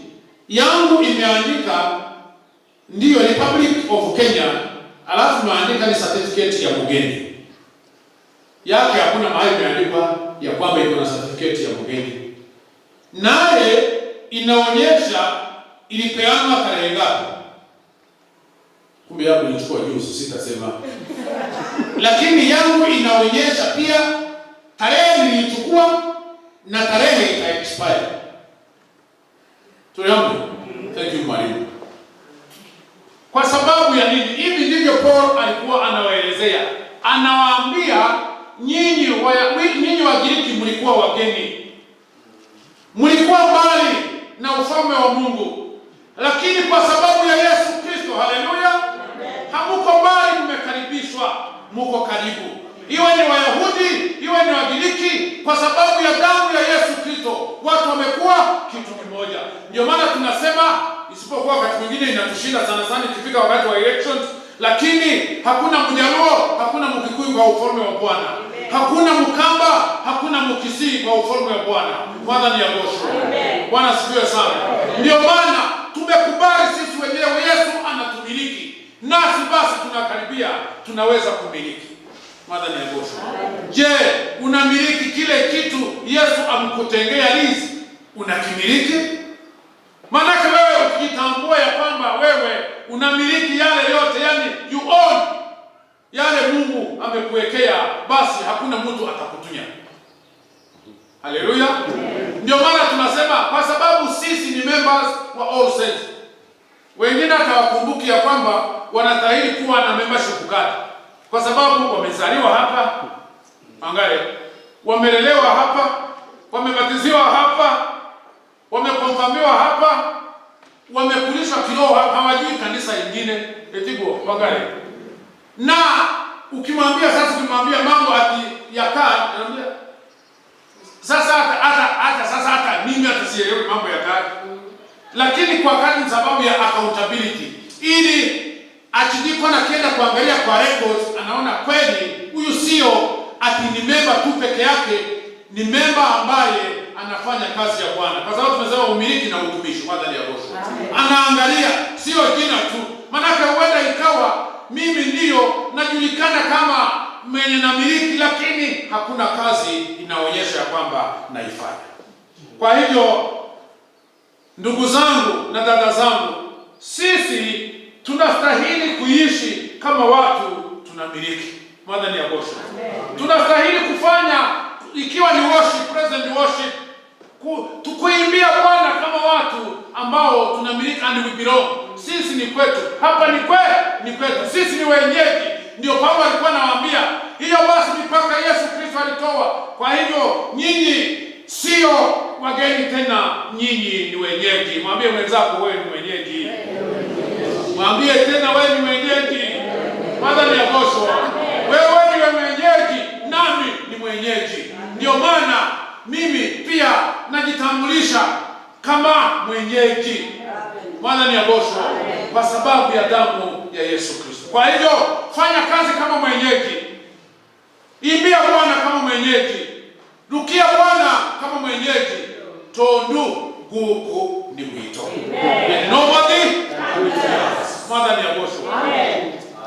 Yangu imeandika ndiyo Republic of Kenya, alafu imeandika ni certificate ya mgeni. Yake hakuna mahali imeandikwa ya kwamba iko na certificate ya mgeni. Naye inaonyesha ilipeanwa tarehe ngapi? Kumbe yangu nilichukua juzi, sitasema. Lakini yangu inaonyesha pia tarehe nilichukua na tarehe ita expire. Tuliambi? Thank you, mwalimu. Kwa sababu ya nini? Hivi ndivyo Paul alikuwa anawaelezea. Anawaambia, nyinyi Wagiriki mlikuwa wageni, mlikuwa mbali na ufalme wa Mungu, lakini kwa sababu ya Yesu Kristo, haleluya, hamuko mbali, mmekaribishwa, muko karibu. Iwe ni Wayahudi, iwe ni Wagiriki, kwa sababu ya damu ya Yesu Kristo watu wamekuwa kitu kimoja. Ndio maana tunasema, isipokuwa wakati mwingine inatushinda sana sana ikifika wakati wa elections, lakini hakuna Mjaluo, hakuna Mkikuyu kwa ufalme wa Bwana, hakuna Mkamba, hakuna Mkisii kwa ufalme wa Bwana. Mwathani agocwo. Bwana asifiwe sana. Ndio maana tumekubali sisi wenyewe, Yesu anatumiliki, nasi basi tunakaribia, tunaweza kumiliki. Mwathani agocwo. Je, unamiliki kile kitu Yesu amkutengea lease? Unakimiliki? Maanake wewe ukijitambua ya kwamba wewe unamiliki yale yote, yani you own yale Mungu amekuwekea, basi hakuna mtu atakutunya. Haleluya! Ndio maana tunasema kwa sababu sisi ni members wa All Saints. Wengine hata wakumbuki ya kwamba wanastahili kuwa na membership card kwa sababu wamezaliwa hapa, angalia, wamelelewa hapa, wamebatiziwa hapa, wamekonfirmiwa hapa, wamekulishwa kiroho hapa, hawajui kanisa ingine etigo angalia. Na ukimwambia sasa, ukimwambia mambo ati ya card, anaambia sasa hata sasa hata mimi hata sielewi mambo ya card, lakini kwa kadi sababu ya accountability, ili archdeacon akienda kuangalia kwa records anaona kweli huyu sio ati ni member tu peke yake, ni member ambaye anafanya kazi ya Bwana, kwa sababu tumesema umiliki na utumishi. Mwathani agocwo. Anaangalia sio jina tu, maanake huenda ikawa mimi ndiyo najulikana kama mwenye namiliki, lakini hakuna kazi inaonyesha ya kwamba naifanya. Kwa hivyo ndugu zangu na dada zangu, sisi tunastahili kuishi kama watu tunamiliki. Mwathani agocwo. Tunastahili kufanya, ikiwa ni worship, present worship, kuimbia Bwana kama watu ambao tunamiliki and we belong. Sisi ni kwetu, hapa ni kwetu, sisi ni wenyeji. Ndio Paulo alikuwa anawaambia hiyo, basi mipaka Yesu Kristo alitoa. Kwa hivyo nyinyi sio wageni tena, nyinyi ni wenyeji. Mwambie mwenzako, wewe ni mwenyeji. Mwambie tena, wewe ni mwenyeji. Mwathani agocwo. Wewe ni mwenyeji, nami ni mwenyeji. Ndio maana mimi pia najitambulisha kama mwenyeji. Mwathani agocwo, kwa sababu ya damu ya Yesu Kristo. Kwa hivyo fanya kazi kama mwenyeji, imbia Bwana kama mwenyeji, rukia Bwana kama mwenyeji, tondu guku ni mwito. And nobody. Mwathani agocwo.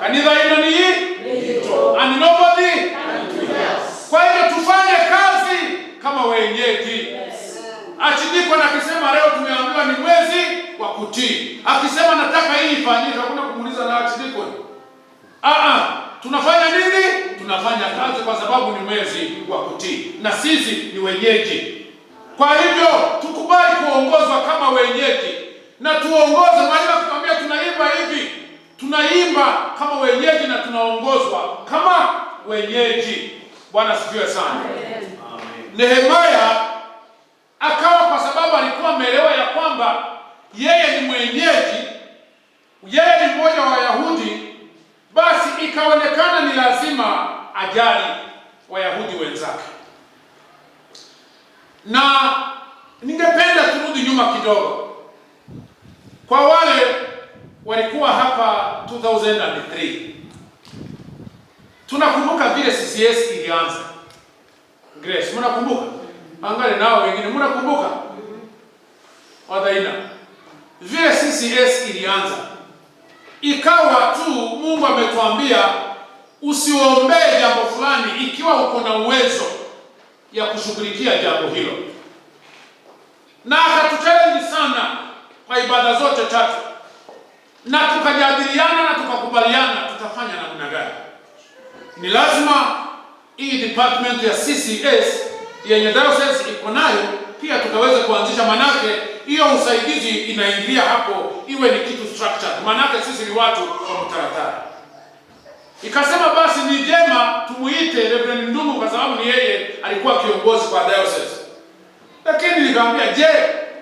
Kanitha ino ni hii and nobody. Kwa hivyo tufanye kazi kama wenyeji. Archdeacon akisema leo tumeambiwa ni mwezi wa kutii, akisema nataka hii ifanyike, hakuna kumuuliza na archdeacon. Ah ah, tunafanya nini? Tunafanya kazi kwa sababu ni mwezi wa kutii na sisi ni wenyeji. Kwa hivyo tukubali kuongozwa kama wenyeji na tuongoze. Mwalimu akikwambia tunaimba hivi, tunaimba kama wenyeji na tunaongozwa kama wenyeji. Bwana asifiwe sana. Nehemia akawa, kwa sababu alikuwa ameelewa ya kwamba yeye ni mwenyeji, yeye ni mmoja wa Wayahudi, basi ikaonekana ni lazima ajali Wayahudi wenzake. Na ningependa turudi nyuma kidogo kwa wale walikuwa hapa 2003. Tunakumbuka vile CCS ilianza. Grace, mnakumbuka? Angalia nao wengine, mnakumbuka? Wadaina. Vile CCS ilianza, ikawa tu Mungu ametuambia usiombee jambo fulani ikiwa uko na uwezo ya kushughulikia jambo hilo, na akatuchallenge sana kwa ibada zote tatu. Na tukajadiliana na tukakubaliana tutafanya namna gani. Ni lazima hii department ya CCS yenye diocese iko nayo pia tukaweza kuanzisha, manake hiyo usaidizi inaingilia hapo, iwe ni kitu structured, manake sisi ni watu wa mtaratara. Ikasema basi ni vyema tumuite Reverend Ndungu kwa sababu ni yeye alikuwa kiongozi kwa diocese. Lakini nikamwambia, je,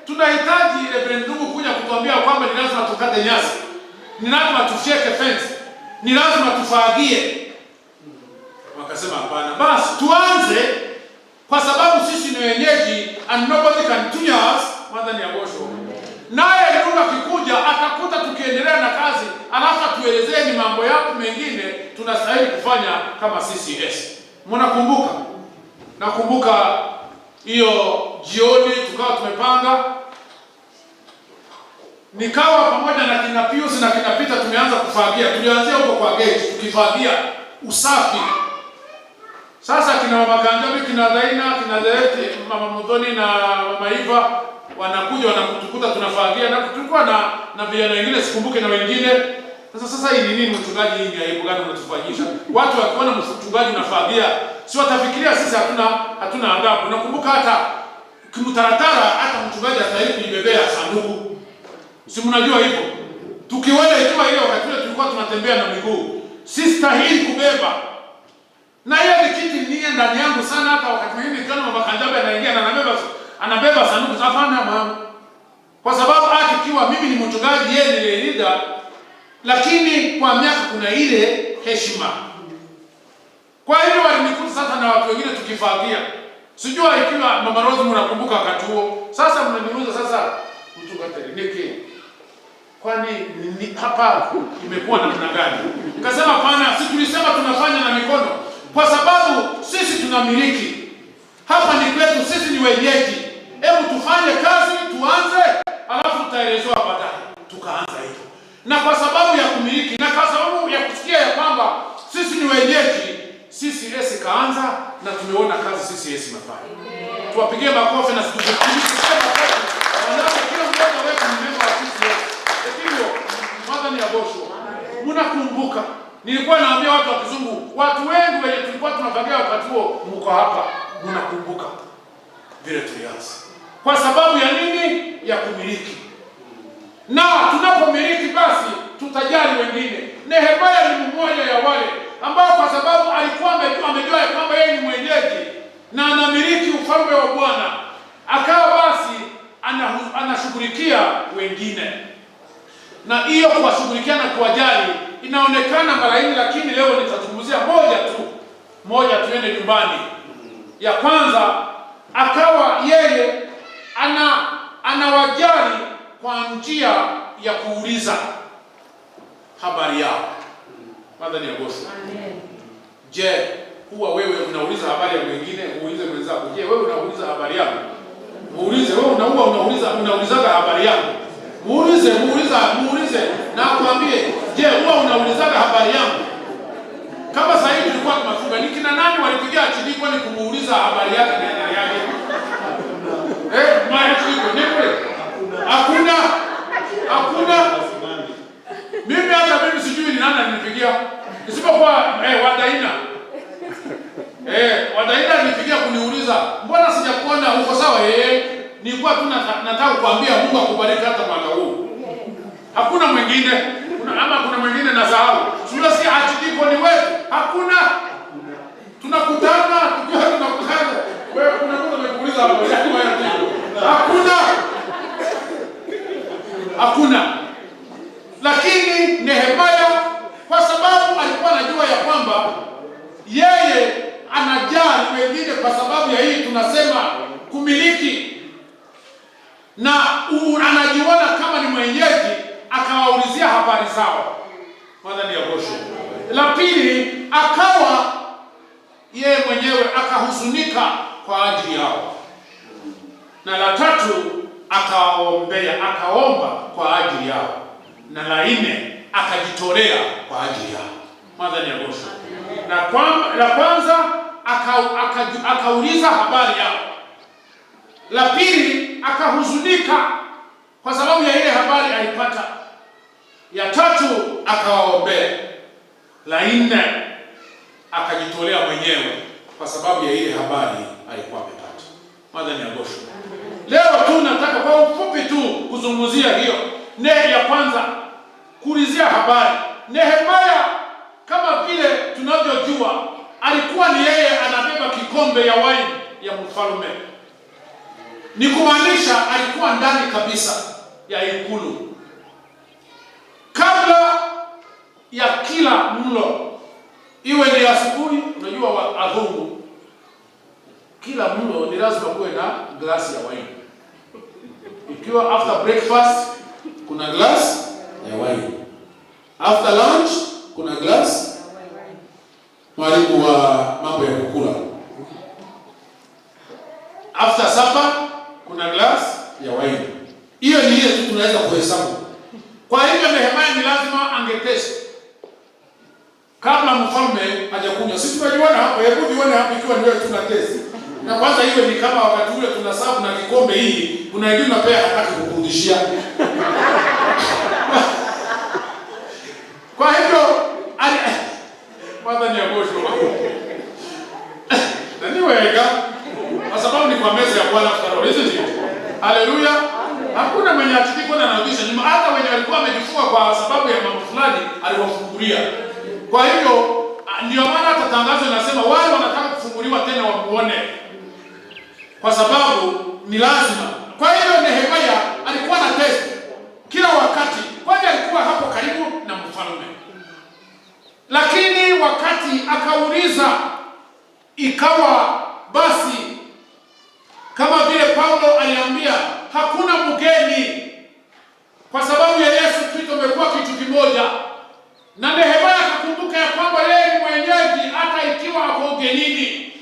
tunahitaji Reverend Ndungu kuja kutuambia kwamba ni lazima tukate nyasi, ni lazima tufyeke fence, ni lazima tufagie? Wakasema hapana, basi tuanze kwa sababu sisi ni wenyeji and nobody can touch us. Kwanza ni agosho. Naye Ndungu akikuja atakuta tukiendelea na kazi, alafu atuelezee ni mambo yapi mengine tunastahili kufanya kama CCS. Mnakumbuka? Nakumbuka hiyo jioni tukawa tumepanga, nikawa pamoja na kina Pius na kina Peter, tumeanza kufagia. Tulianzia huko kwa gate tukifagia usafi. Sasa kina mama Kanjabi, kina Zaina, kina Zereti, mama Mudhoni na mama Iva wanakuja wanakutukuta tunafagia, na tulikuwa na vijana wengine sikumbuke na wengine. Sasa hii ni nini mchungaji, hii ni aibu gani unatufanyisha? Watu wakiona mchungaji unafagia, si watafikiria sisi hatuna adabu. Nakumbuka hata kimtaratara hata mchungaji hastahili kujibebea sanduku. Si mnajua hivyo? Tukiona ikiwa ile wakati ule tulikuwa tunatembea na miguu, si stahili kubeba. Na hiyo ni kitu nia ndani yangu sana, hata wakati mwingine nikiona mama Kanjabe anaingia na anabeba sanduku, hapana mama. Kwa sababu hata ikiwa mimi ni mchungaji, yeye ni leader, lakini kwa miaka kuna ile heshima. Kwa hiyo walinikuta sasa na watu wengine tukifagia. Sijua ikiwa Mama Rose mnakumbuka wakati huo. Sasa mnaniuliza sasa, mchungaji niki, kwani ni hapa imekuwa namna gani? Nikasema hapana, si tulisema tunafanya na mikono kwa sababu sisi tunamiliki. Hapa ni kwetu, sisi ni wenyeji. Hebu tufanye kazi, tuanze, alafu tutaelezewa baadaye. Tukaanza hivyo. Na kwa sababu ya kumiliki na kwa sababu ya kusikia ya kwamba sisi ni wenyeji, CCS kaanza na tumeona kazi CCS inafanya. Tuwapigie makofi na tupigie makofi. Maana kila mmoja wetu ni member wa CCS. Hivyo mother ni abosho. Mnakumbuka nilikuwa naambia watu wa kizungu, watu wengi wenye tulikuwa tunafagia wakati huo mko hapa, mnakumbuka vile tulianza. Kwa sababu ya nini? Ya kumiliki. Na tunapomiliki basi tutajali wengine. Nehemia ni mmoja ya wale ambao kwa sababu alikuwa amejua ya kwamba yeye ni mwenyeji na anamiliki ufalme wa Bwana, akawa basi anashughulikia wengine. Na hiyo kuwashughulikia na kuwajali inaonekana mara nyingi, lakini leo nitazungumzia moja tu, moja tuende nyumbani. Ya kwanza, akawa yeye anawajali kwa njia ya kuuliza habari yao. Kwanza ni Agosto. Je, huwa wewe unauliza habari ya mwingine? Muulize mwenzako, je, wewe unauliza habari yangu? Muulize wewe unaua unaulizaga habari yangu? Muulize, muulize na akwambie, je, huwa unaulizaga habari yangu? Kama sasa hivi tulikuwa tunafunga, ni kina nani walipigia Achidiko ni kumuuliza habari yake na nani yake? Maya Achidiko ni kweli? Hakuna. Hakuna. Mimi hata mimi sijui ni nani alinipigia. Isipokuwa Wadaina. Wadaina alinipigia kuniuliza, mbona sijakuona uko sawa? Nilikuwa tu nataka kuambia Mungu akubariki hata mwaka huu. Hakuna mwingine. Kuna mwingine nasahau. Unasikia Achidiko ni wewe. Hakuna. Tunakutana, tukiwa tunakutana. Wewe kuna mtu amekuuliza hapo. Hakuna. Hakuna. Lakini Nehemia kwa sababu alikuwa anajua ya kwamba yeye anajali wengine kwa sababu ya hii tunasema kumiliki, na anajiona kama ni mwenyeji, akawaulizia habari zao. Kwanza ni Yogosho. La pili, akawa yeye mwenyewe akahuzunika kwa ajili yao. Na la tatu, akawaombea, akaomba kwa ajili yao. Na la nne, akajitolea kwa ajili yao. Kwanza ni Yogosho. La kwanza akauliza habari yao. La pili, akahuzunika kwa sababu ya ile habari alipata. Ya tatu akawaombea. La nne akajitolea mwenyewe kwa sababu ya ile habari alikuwa amepata. Mwathani agocwo. Leo tu nataka kwa ufupi tu kuzungumzia hiyo. Ya kwanza, kuulizia habari. Nehemia, kama vile tunavyojua, alikuwa ni yeye anabeba kikombe ya waini ya mfalme. Ni kumaanisha alikuwa ndani kabisa ya ikulu. Kabla ya kila mlo, iwe ni asubuhi, unajua wazungu kila mlo ni lazima kuwe na glasi ya waini. Ikiwa after breakfast kuna glass ya wine, after lunch kuna glass. Mwalimu wa mambo ya kukula, after supper kuna glass ya wine. Hiyo ni ile tu tunaweza kuhesabu. Kwa hivyo Nehemia ni lazima angetest kabla mfalme hajakunywa. Sisi tunajiona hapo, hebu jione hapo ikiwa ni wewe tuna test. Na kwanza iwe ni kama wakati ule tunaserve na kikombe hii, kuna wengine unapea hataki kukurudishia. Kwa hivyo ali Mwathani agocwo. Na ni wega kwa sababu ni kwa meza ya Bwana after all, isn't it? Haleluya. Hakuna mwenye atikiko na anarudisha nyuma, hata wenye walikuwa wamejifunga kwa sababu ya mambo fulani aliwafungulia. Kwa hivyo ndio maana hata tangazo linasema wale wanataka kufunguliwa tena wamuone, kwa sababu ni lazima. Kwa hiyo Nehemia alikuwa na test kila wakati, kwani alikuwa hapo karibu na mfalme. Lakini wakati akauliza, ikawa basi kama vile Paulo aliambia, hakuna mgeni, kwa sababu ya Yesu Kristo amekuwa kitu kimoja. Na Nehemia akakumbuka ya kwamba yeye ni mwenyeji hata ikiwa ako ugenini.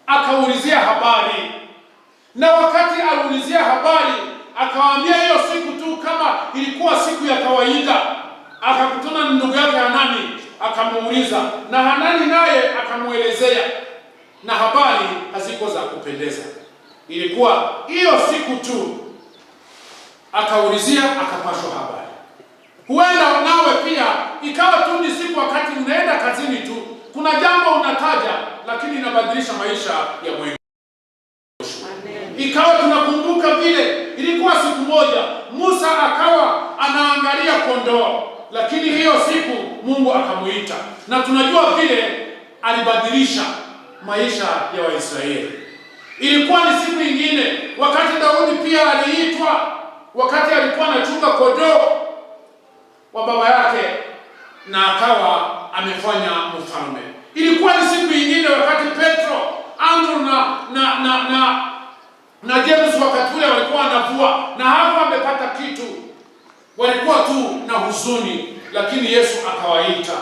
Akaulizia habari, na wakati aliulizia habari akawaambia hiyo siku tu kama ilikuwa siku ya kawaida. Akakutana na ndugu yake Hanani akamuuliza, na Hanani naye akamuelezea, na habari haziko za kupendeza. Ilikuwa hiyo siku tu akaulizia, akapashwa habari. Huenda nawe pia ikawa tu ni siku wakati unaenda kazini tu, kuna jambo unataja, lakini inabadilisha maisha ya mwenyewe. Ikawa tunakumbuka vile ilikuwa siku moja Musa akawa anaangalia kondoo, lakini hiyo siku Mungu akamuita, na tunajua vile alibadilisha maisha ya Waisraeli. Ilikuwa ni siku ingine wakati Daudi pia aliitwa, wakati alikuwa anachunga kondoo wa baba yake na akawa amefanya mfalme. Ilikuwa ni siku ingine wakati Petro, Andrew na James wakati ule walikuwa wanavua na hapo wamepata kitu, walikuwa tu na huzuni, lakini Yesu akawaita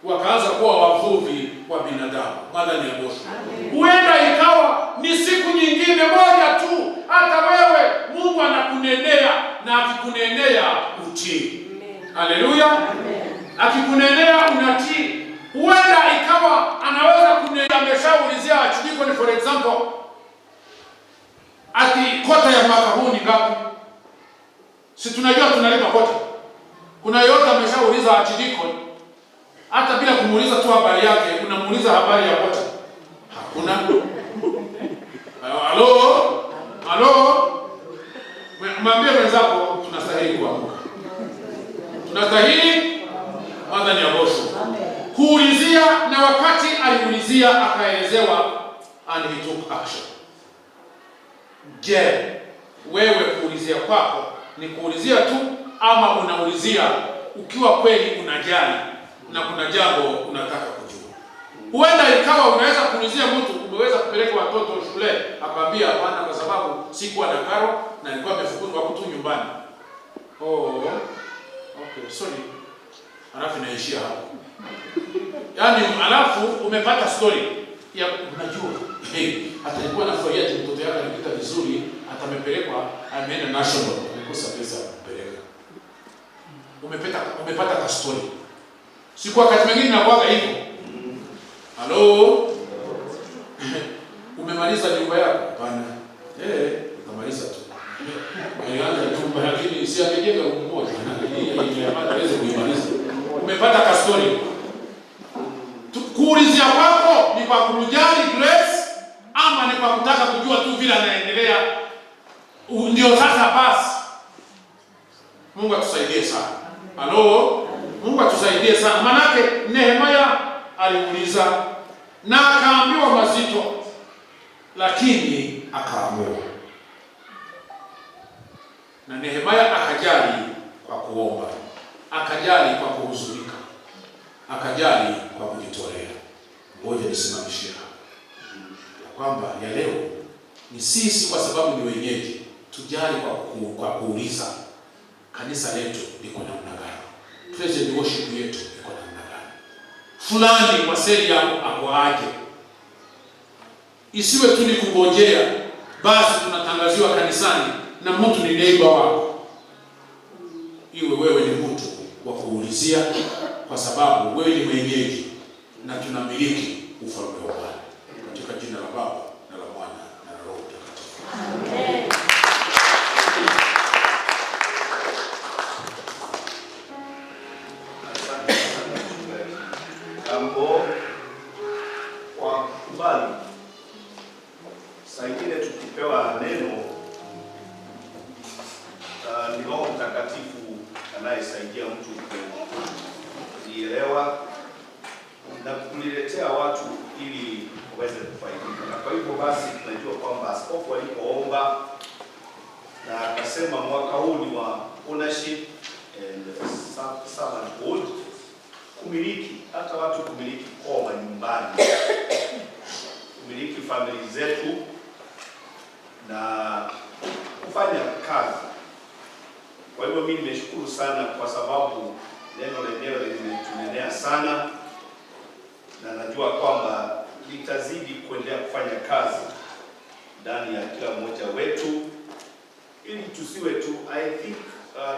wakaanza kuwa wavuvi wa binadamu. Mwathani agocwo. Huenda ikawa ni siku nyingine moja tu, hata wewe Mungu anakunenea, na akikunenea utii. Haleluya! Akikunenea unatii. Huenda ikawa anaweza kunenea, ameshaulizia archdeacon for example, ati kota ya mwaka huu ni ngapi? Si tunajua tunalipa kota. Kuna yote ameshauliza archdeacon, hata bila kumuuliza tu habari yake, unamuuliza habari ya kota. Hakuna. Halo? Halo? Mwambie mwenzako tunastahili kuamka. Tunastahili Mwathani agocwo. Kuulizia, na wakati aliulizia akaelezewa, and he took action. Je, wewe kuulizia kwako ni kuulizia tu ama unaulizia ukiwa kweli unajali na kuna jambo unataka kujua? Huenda ikawa unaweza kuulizia mtu, umeweza kupeleka watoto shule, akwambia hapana, kwa sababu sikuwa na karo na nilikuwa nimefukuzwa tu nyumbani. Oh, okay, sorry. Alafu inaishia hapo. Yaani alafu umepata story ya unajua, hey, hata nilikuwa nafurahia ati mtoto yake alipita vizuri, hata amepelekwa, ameenda national, amekosa pesa ya kupeleka. Umepata ka story. Siku wakati mwingine inakuwa hivyo. Halo? Umemaliza nyumba yako? Hapana. Utamaliza tu. Alianza nyumba lakini si angejenga mmoja. Hii hawezi Kuulizia kwako ni kwa kumjali Grace ama ni kwa kutaka kujua tu vile anaendelea? Ndio sasa basi. Mungu atusaidie sana. Halo? Mungu atusaidie sana. Manake Nehemia aliuliza na akaambiwa mazito, lakini akaamua. Na Nehemia akajali kwa kuomba, akajali kwa kuhuzunika, akajali kwa kujitolea. Ngoja nisimamishie hapa ya kwamba ya leo ni sisi, kwa sababu ni wenyeji, tujali kwa kuuliza kanisa letu liko namna gani, praise and worship yetu iko namna gani, fulani wa cell yako ako aje. Isiwe tu ni kungojea basi tunatangaziwa kanisani na mtu ni neighbor wako. Iwe wewe ni mtu wa kuulizia, kwa sababu wewe ni mwenyeji na tunamiliki ufalme wa Bwana. Katika jina la Baba na la Mwana na la Roho Mtakatifu. Asante sana mchungaji Kambo kwa kukubali. Saa ingine tukipewa neno ni Roho Mtakatifu anayesaidia mtu kulielewa na kuliletea watu ili waweze kufaidika. Na kwa hivyo basi tunajua kwamba askofu alipoomba na akasema mwaka huu ni wa ownership and servanthood, kumiliki, hata watu kumiliki koo nyumbani, kumiliki familia zetu na kufanya kazi. Kwa hivyo mimi nimeshukuru sana kwa sababu neno lenyewe limetunenea sana, na najua kwamba litazidi kuendelea kufanya kazi ndani ya kila mmoja wetu, ili tusiwe tu. I think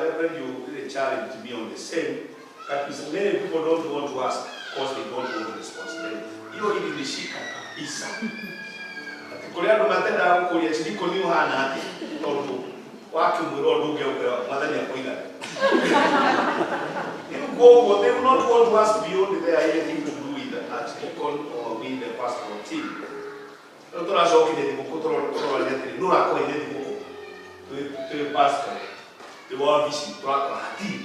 Reverend, you really challenged me on the same. Kabisa, many people don't want to ask because they don't want responsibility. Hiyo ilinishika kabisa. Ati kũrĩ andũ matendaga gũkũria ciriko nĩ ũhana atĩa tondũ wakĩmwĩra ũndũ ũngĩ mwathani akoiga rĩu koguo they will not want to ask beyond their anything to do with the archdeacon or with the pastoral team. Rĩu tũracokire thigũkũ tũrorania atĩrĩ nũ ũrakoire thigũkũ twĩ pastor twĩ wabici tũrakora hatirĩ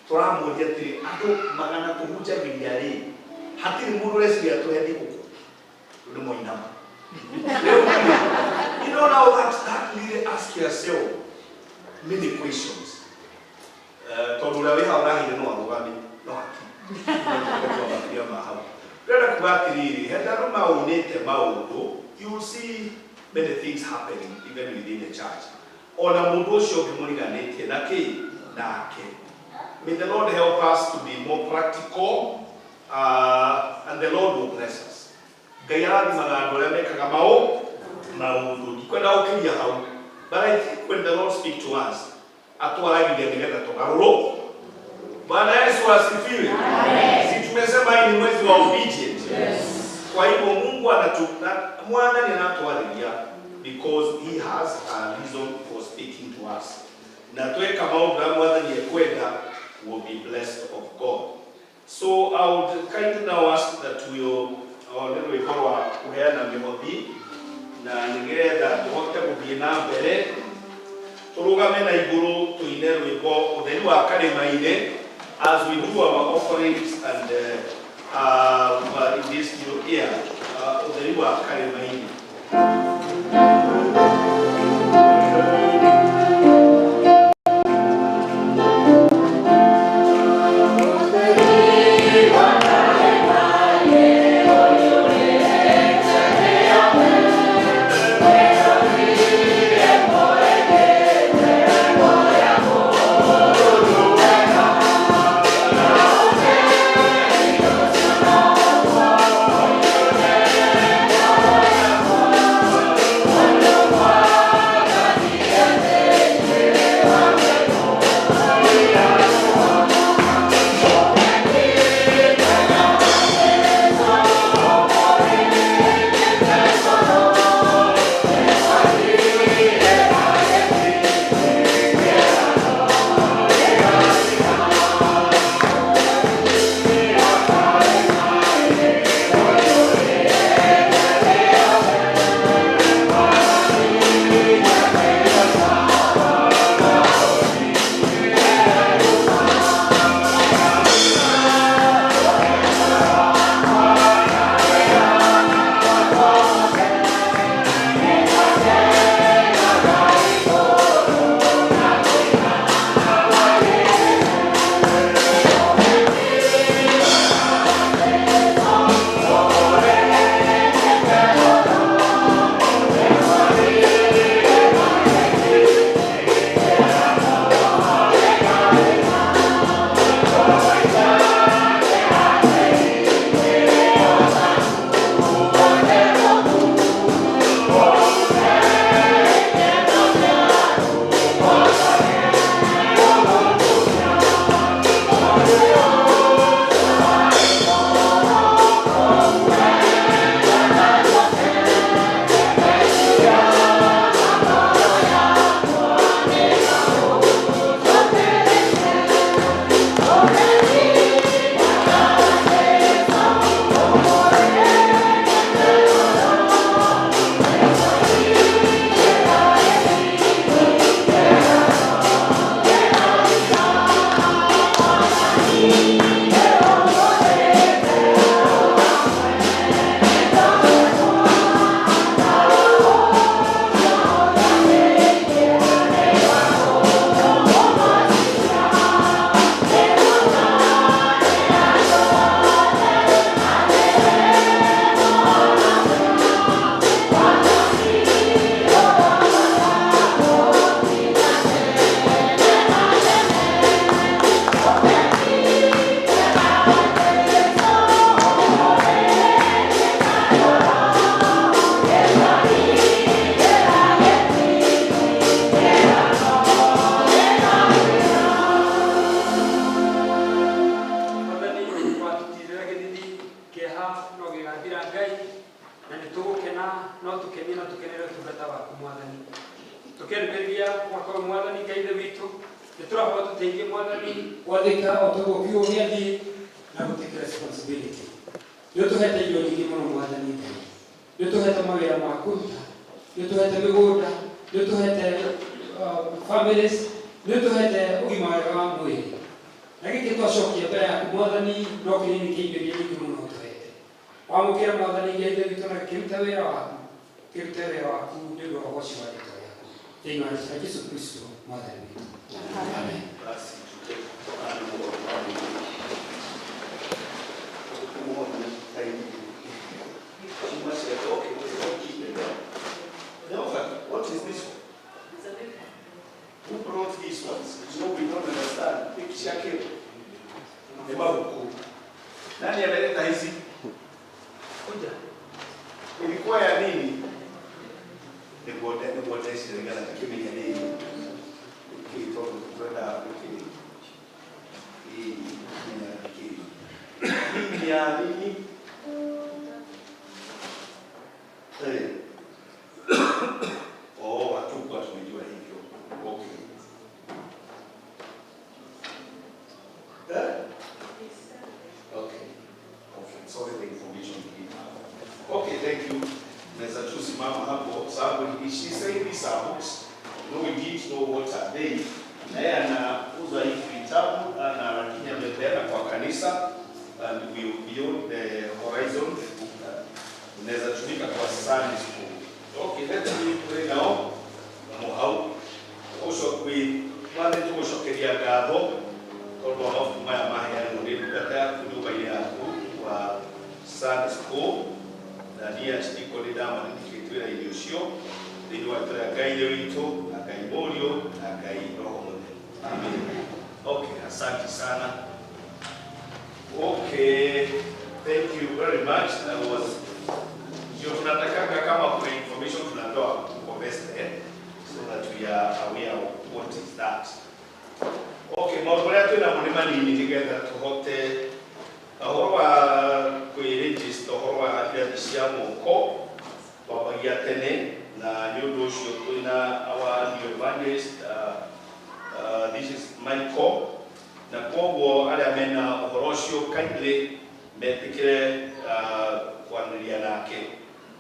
tũramũria atĩrĩ andũ magana tũhunjagĩria rĩ hatirĩ mũndũ ũreciria tũhe thigũkũ rĩu nĩ moinama. You know, now that really ask yourself many questions. Tondũ ũrĩa wĩ hau ũrahire no arũgame no hatirĩ makĩria ma hau. Ndĩrenda kuga atĩrĩrĩ, hĩndĩ andũ maunĩte maũndũ, you will see many things happening even within the church. Ona mũndũ ũcio ũngĩ mũriganĩtie na kĩ nake. May the Lord help us to be more practical, and the Lord will bless us. Ngai arathimaga andũ arĩa mekaga maũndũ. Ndikwenda gũkĩria hau. But I think when the Lord speak to us, atwaragĩria nĩgetha tũgarũrwo. Bwana Yesu asifiwe. Si tumesema hii ni mwezi wa obedience. Kwa hivyo Mungu anatu mwathani anatwarĩria because he has a reason for speaking to us. Na tweka maũndũ marĩa mwathani ekwenda, will be blessed of God. So I would kindly now ask that we nĩ rwĩmbo rwa kũheana mĩhothi na nĩgetha tũhote gũthiĩ na mbere tũrũgame na igũrũ tũine rwĩmbo ũtheri wa karĩma-inĩ as we do our offerings and in this new year, ũtheri wa karĩma-inĩ. Thank Kĩeha no gĩgathira Ngai, na nĩ tũgũkena no tũkenie na tũkenere ũtungata waku Mwathani. Tũkĩambĩrĩria mwaka ũyũ Mwathani Ngai Ithe witũ, nĩ tũrahoya tũteithie Mwathani gwathĩka o toguo kiugo gĩathiĩ na gũtake responsibility. Nĩ ũtũhete indo nyingĩ mũno Mwathani Ngai, nĩ ũtũhete mawĩra ma kũruta, nĩ ũtũhete mĩgũnda, nĩ ũtũhete families, nĩ ũtũhete ũgima wega wa mwĩrĩ, na gĩkĩ twacokia mbere yaku Mwathani no kĩnini kĩa indo iria nyingĩ mũno ũtũhete. Wamũkĩra Mwathani Ngai Ithe witũ na kĩrute wĩra waku, kĩrute wĩra waku nĩ ũndũ wa ũgoci wa rĩtwa rĩaku, thĩinĩ wa rĩtwa rĩa Jesu Kristo Mwathani witũ, amen. Basi tutekutokana She must say, okay, we don't keep it there. No, what is this one? Who brought these ones? You know, we don't understand. Picture yake ni mabuku. Nani ameleta hizi? Kuja. Ilikuwa ya nini? Nĩguo ndeciria ngĩmenya nĩ kĩ, tondũ twenda kĩ hii menya kĩ hii ni ya nini? Eh. Oh, hatukuwa tumejua hivyo. Okay. Eh? Okay. Okay. Sorry, the information we didn't have. Okay, thank you. Naweza tu simama hapo sababu she said these are books. No, we didn't know what are they. Na yeye anauza hivi vitabu na lakini amepeana kwa kanisa and we beyond the horizon inaweza tumika kwa Sunday school. Okay, let me pray now. Na hau ucio kwi mwathi, tũgũcokeria ngatho tondũ wa mabuku maya maheanwo nĩ ndungata yaku nyũmba-inĩ yaku wa Sunday school, na niĩ Archdeacon nĩ ndamarindikĩte wĩra-inĩ ũcio thĩinĩ wa rĩtwa rĩa Ngai Ithe witũ na Ngai Mũriũ na Ngai Roho Mũtheru. Amen. Okay, asante sana. Okay, thank you very much. That was ndio tunatakanga, kama kuna information tunatoa kwa best, eh? So that we are aware of what is that. Okay, maũndũ marĩa twĩ namo nĩ manini nĩgetha tũhote ũhoro wa kwĩregister, ũhoro wa irathi cia moko twambagia tene, na nĩ ũndũ ũcio twĩna our new evangelist, this is Michael, na koguo arĩa mena ũhoro ũcio kindly metĩkĩre kwanĩria nake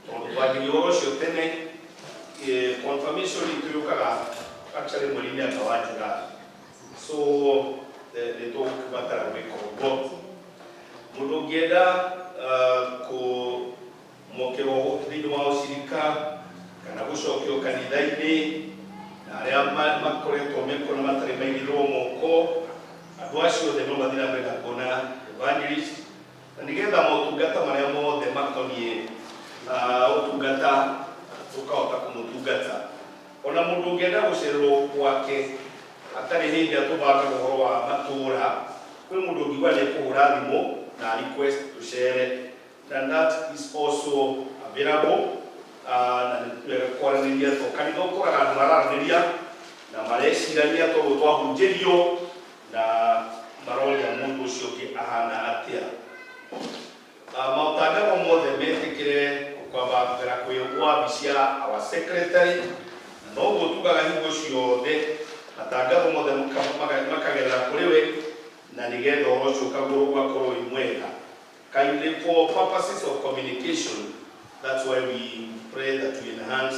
tondũ twanjĩria ũhoro ũcio tene. Confirmation itũ yũkaga actually mweri-inĩ anga wa July, so nĩ tũgũbatara gwĩka ũguo. Mũndũ ũngĩenda kũmokerwo thĩinĩ wa ũcirika kana gũcokio kanitha-inĩ, na arĩa makoretwo meko na matarĩ maigĩrĩrwo moko, andũ acio othe no mathiĩ na mbere na kuona evangelist, na nĩgetha motungata marĩa mothe makoniĩ ũtungata tũkahota kũmũtungata. Ona mũndũ ũngĩenda gũcererwo gwake atarĩ hĩndĩ atũbangaga ũhoro wa matũũra, kwĩ mũndũ ũngiuga nĩ ekũhũra thimũ na request tũcere, and that is also available. Na nĩ wega kwaranĩria to kanitha ũkoraga andũ mararanĩria na marecirania tondũ twahunjĩrio na maroria mũndũ ũcio ũngĩ ahana atĩa. Maũtangatho mothe metĩkĩre kwamba mbere kwĩ wabici ya our secretary, na noguo tugaga hingo ciothe matangatho mothe makagerera kũrĩ we, na nĩgetha ũhoro ũcio ũkagũrwo ũgakorwo wĩ mwega. Kindly, for purposes of communication, that's why we pray that we enhance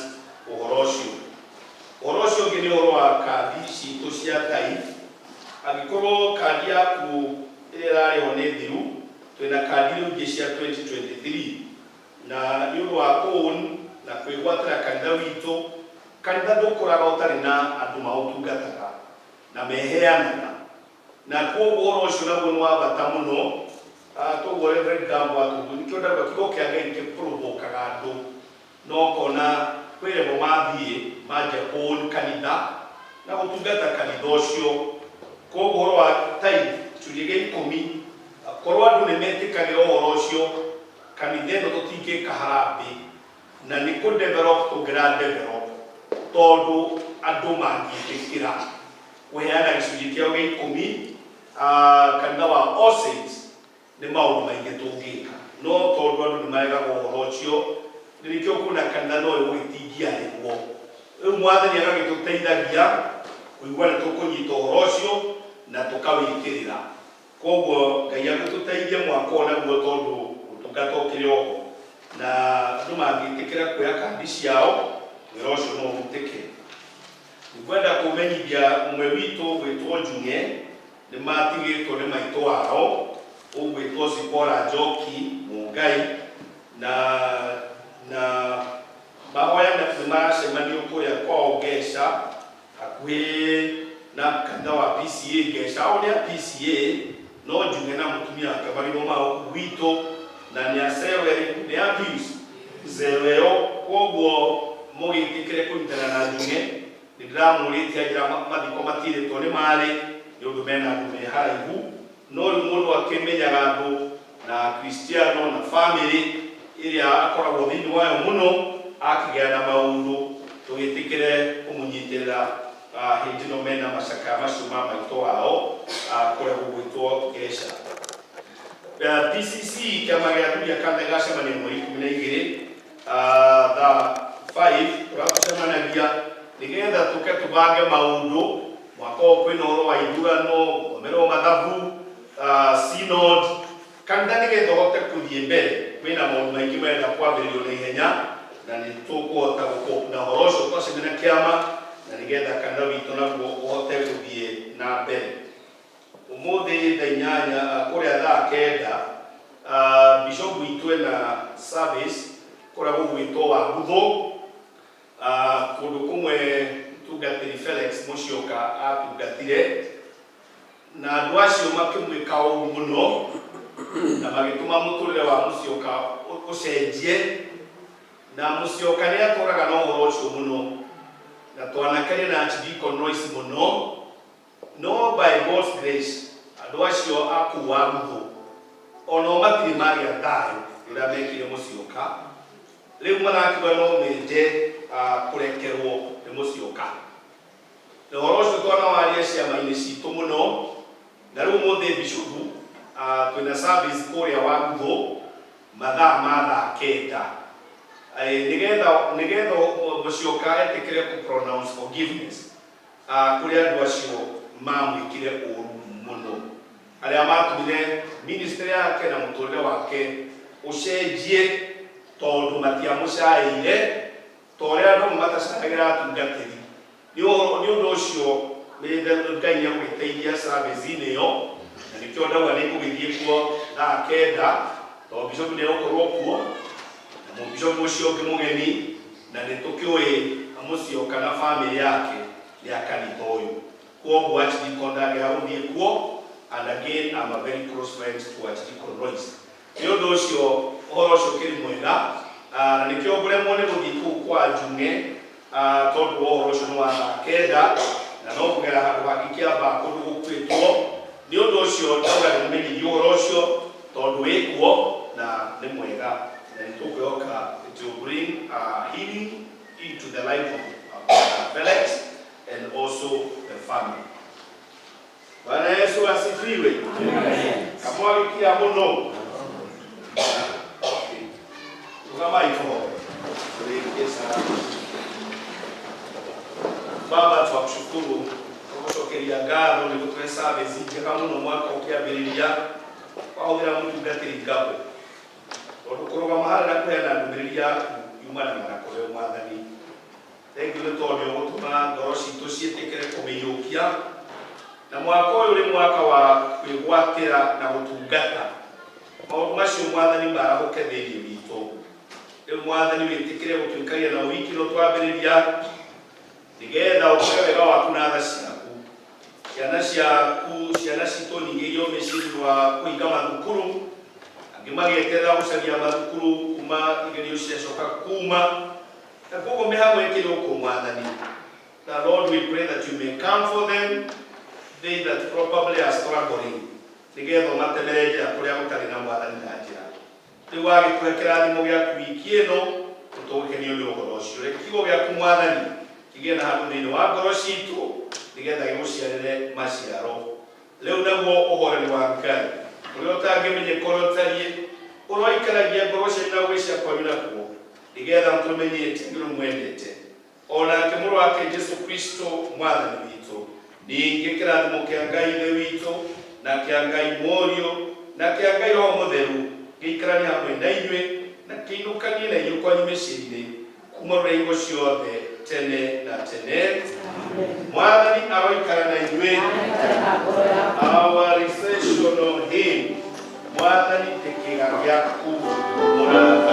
ũhoro ũcio. Ũhoro ũcio ũngĩ nĩ ũhoro wa kandi citũ cia tithe. Angĩkorwo kandi yaku ĩrĩa ĩrarĩho nĩ thiru, twĩna kandi rĩu ingĩ cia 2023, na nĩ ũndũ wa kũũn na kwĩgwatĩra kanitha witũ. Kanitha ndũkũraga ũtarĩ na andũ maũtungataga na meheanaga, na koguo ũhoro ũcio naguo nĩ wa bata mũno. Toguo Reverend Gambo atũguo nĩkĩo ndauga kiugo kĩa Ngai nĩkĩpũrũbũkaga andũ, no kona kwĩremwo mathiĩ manjia kũũn kanitha na gũtungata kanitha ũcio. Koguo ũhoro wa tithe, gĩcunjĩ gĩa 10, korwo andũ nĩ metĩkagĩra ũhoro ũcio, kanitha ĩno tũtingĩka harambĩ na nĩ kũ develop tũngĩra develop, tondũ andũ mangĩtĩkĩra kũheana gĩcunjĩ kĩao gĩa 10, kanitha wa All Saints nĩ maũndũ maingĩ tũngĩka. No tondũ andũ nĩ maregaga ũhoro ũcio, nĩkĩo kwĩna kanitha no ĩgũgĩtingiarĩrwo. Rĩu Mwathani agagĩtũteithagia kũigua nĩ tũkũnyita ũhoro ũcio na tũkawĩkĩrĩra. Koguo Ngai agĩtũteithie mwaka ũyũ naguo, tondũ ũtungata ũkĩrĩ oho na andũ mangĩtĩkĩra kuoya kandi ciao, wĩra ũcio no ũrutĩke. Nĩngwenda kũmenyithia ũmwe witũ gwĩtwo Njung'e nĩ matigĩtwo nĩ maitũ wao ũgwĩtwo Zipporah Njoki Mũngai, na mahoya nĩ maracemanio kũrĩa kwao Ngeca, hakuhĩ na kanitha wa PCA Ngeca. Ao nĩ a PCA, no Njung'e na mũtumia wake marĩ mao gwitũ na nĩ a cero ĩrĩkũ? Nĩ a Pius cero ĩyo. Koguo mũgĩtĩkĩre kũnyitana na Njung'e. Nĩ ndĩramũrĩtie anjĩra mathiko matirĩtwo nĩ marĩ nĩ ũndũ mena andũ me haraihu, no rĩu mũndũ akĩmenyaga andũ na Kristiano na family ĩrĩa akoragwo thĩinĩ wayo mũno, akĩgĩa na maũndũ, tũgĩtĩkĩre kũmũnyitĩrĩra hĩndĩ ĩno mena macakaya macio ma maitũ wao kũrĩa gũgwĩtwo Ngeca. PCC, kĩama gĩa athuri a kanitha, gĩgacemania mweri 12 thaa 5 kũrĩa tũcemanagia nĩgetha tũke tũbange maũndũ mwaka ũyũ. Kwĩna ũhoro wa ithurano, gũthomerwo mathabu, synod, kanitha nĩgetha ũhote kũthiĩ mbere. Kwĩna maũndũ maingĩ marenda kwambĩrĩrio na ihenya, na nĩ tũkũhota gũkũ na ũhoro ũcio twacemania kĩama, na nĩgetha kanitha witũ naguo ũhote gũthiĩ na mbere. Ũmũthĩ thaa 8, kũrĩa thaa 9, bishop witũ ena service kũrĩa gũgwĩtwo wa Nguthu, kũndũ kũmwe mũtungatĩri Felix Musyoka atungatire, na andũ acio makĩmwĩka ũru mũno na magĩtũma mũtũrĩre wa Musyoka ũcenjie, na Musyoka nĩ atũraga na ũhoro ũcio mũno na twanakeria na Archdeacon Royce mũno. No by God's grace andũ acio a kũu wa Nguthu ono matirĩ magĩa thayũ rĩrĩa mekire Musyoka. Rĩu marakiuga no mende kũrekerwo nĩ Musyoka, na ũhoro ũcio twanawaria ciama-inĩ citũ mũno. Na rĩu ũmũthĩ bishopu twĩna service kũrĩa wa Nguthu mathaa ma thaa 9, nĩgetha Musyoka etĩkĩre kũ pronounce forgiveness kũrĩ andũ acio mamwĩkire ũru mũno, arĩa matũmire ministry yake na mũtũrĩre wake ũcenjie, tondũ matiamũcaĩire ta ũrĩa andũ amwe matacayagĩra atungatĩri. Nĩ ũndũ ũcio Ngai nĩ agũgĩteithia service-inĩ ĩyo, na nĩkĩo ndauga nĩ ngũgĩthiĩ kuo thaa 9, tondũ bishop nĩ egũkorwo kuo na mũbishop ũcio ũngĩ mũgeni, na nĩ tũkĩũĩ Musyoka na family yake nĩ a kanitha ũyũ. Kwoguo Archdeacon ndangĩaga gũthiĩ kuo, and again I'm a very close friend to Archdeacon Royce. Nĩ ũndũ ũcio ũhoro ũcio ũkĩrĩ mwega, na nĩkĩo ngũremwo nĩ gũthiĩ kũu kwa Njung'e, tondũ wa ũhoro ũcio nĩ wa thaa 9 na no kũgera handũ hangĩ kĩamba kũndũ gũkuĩtwo. Nĩ ũndũ ũcio ndauga nĩ mũmenyithie ũhoro ũcio tondũ wĩ kuo na nĩ mwega, na nĩ tũkwĩhoka it will bring healing into the life of Felix and also the family. Bwana Yesu asifiwe. Kamwagikia mũno. Rũgamai tũhoe. Tũrĩkie sala. Baba, twakushukuru tũgũcokeria ngatho nĩ gũtũhe service njega mũno mwaka ũkĩambĩrĩria wahũthĩra mũtungatĩri Ngabo, tondũ kũrũgama harĩa na kũheana ndũmĩrĩri yaku yumanaga na kũrĩ Mwathani. Thengiũ nĩ tondũ nĩ ũgũtũma ngoro citũ ciĩtĩkĩre kũmĩiyũkia, na mwaka ũyũ ũrĩ mwaka wa kwĩgwatĩra na gũtungata. Maũndũ macio, Mwathani, marahũke thĩinĩ witũ. Rĩu, Mwathani, wĩtĩkĩre gũtũikaria na wiki ĩno twambĩrĩria, nĩgetha ũkore wega waku na tha ciaku. Ciana ciaku, ciana citũ nyingĩ iria mĩciĩ thutha wa kũhinga mathukuru, angĩ magĩeterera gũcaria mathukuru kuma igerio ciacoka kuma, na koguo mĩhang'o ĩkĩrĩ gũkũ, Mwathani. Na Lord, we pray that you may come for them, they that probably are struggling, nĩgetha ũmatemere njĩra kũrĩa gũtarĩ na, Mwathani, na njĩra. Rĩu wagĩtũhe kĩrathimo gĩaku wiki ĩno, tũtũgĩkenio nĩ ũhoro ũcio. Reke kiugo gĩaku, Mwathani, kĩgĩe na handũ thĩinĩ wa ngoro citũ, nĩgetha gĩgũciarĩre maciaro. Rĩu naguo ũhoreri wa Ngai ũrĩa ũtangĩmenyeka ũrĩa ũtariĩ. Ũroikaragia ngoro cianyu na gwĩcia kwanyu nakuo, nĩgetha mũtũmenyete nĩ mwendete, o nake Mũrũ wake Jesu Kristo Mwathani witũ. Ningĩ kĩrathimo kĩa Ngai Ithe witũ na kĩa Ngai Mũriũ na kĩa Ngai Roho Mũtheru gĩikaranie hamwe na inyuĩ na kĩinũkanie na inyuĩ kwanyu mĩciĩ-inĩ kuma rũrĩa hingo ciothe tene na tene. Mwathani aroikara na inyuĩ. Our recessional hymn, Mwathani nĩ kĩĩga gĩaku mũrathime.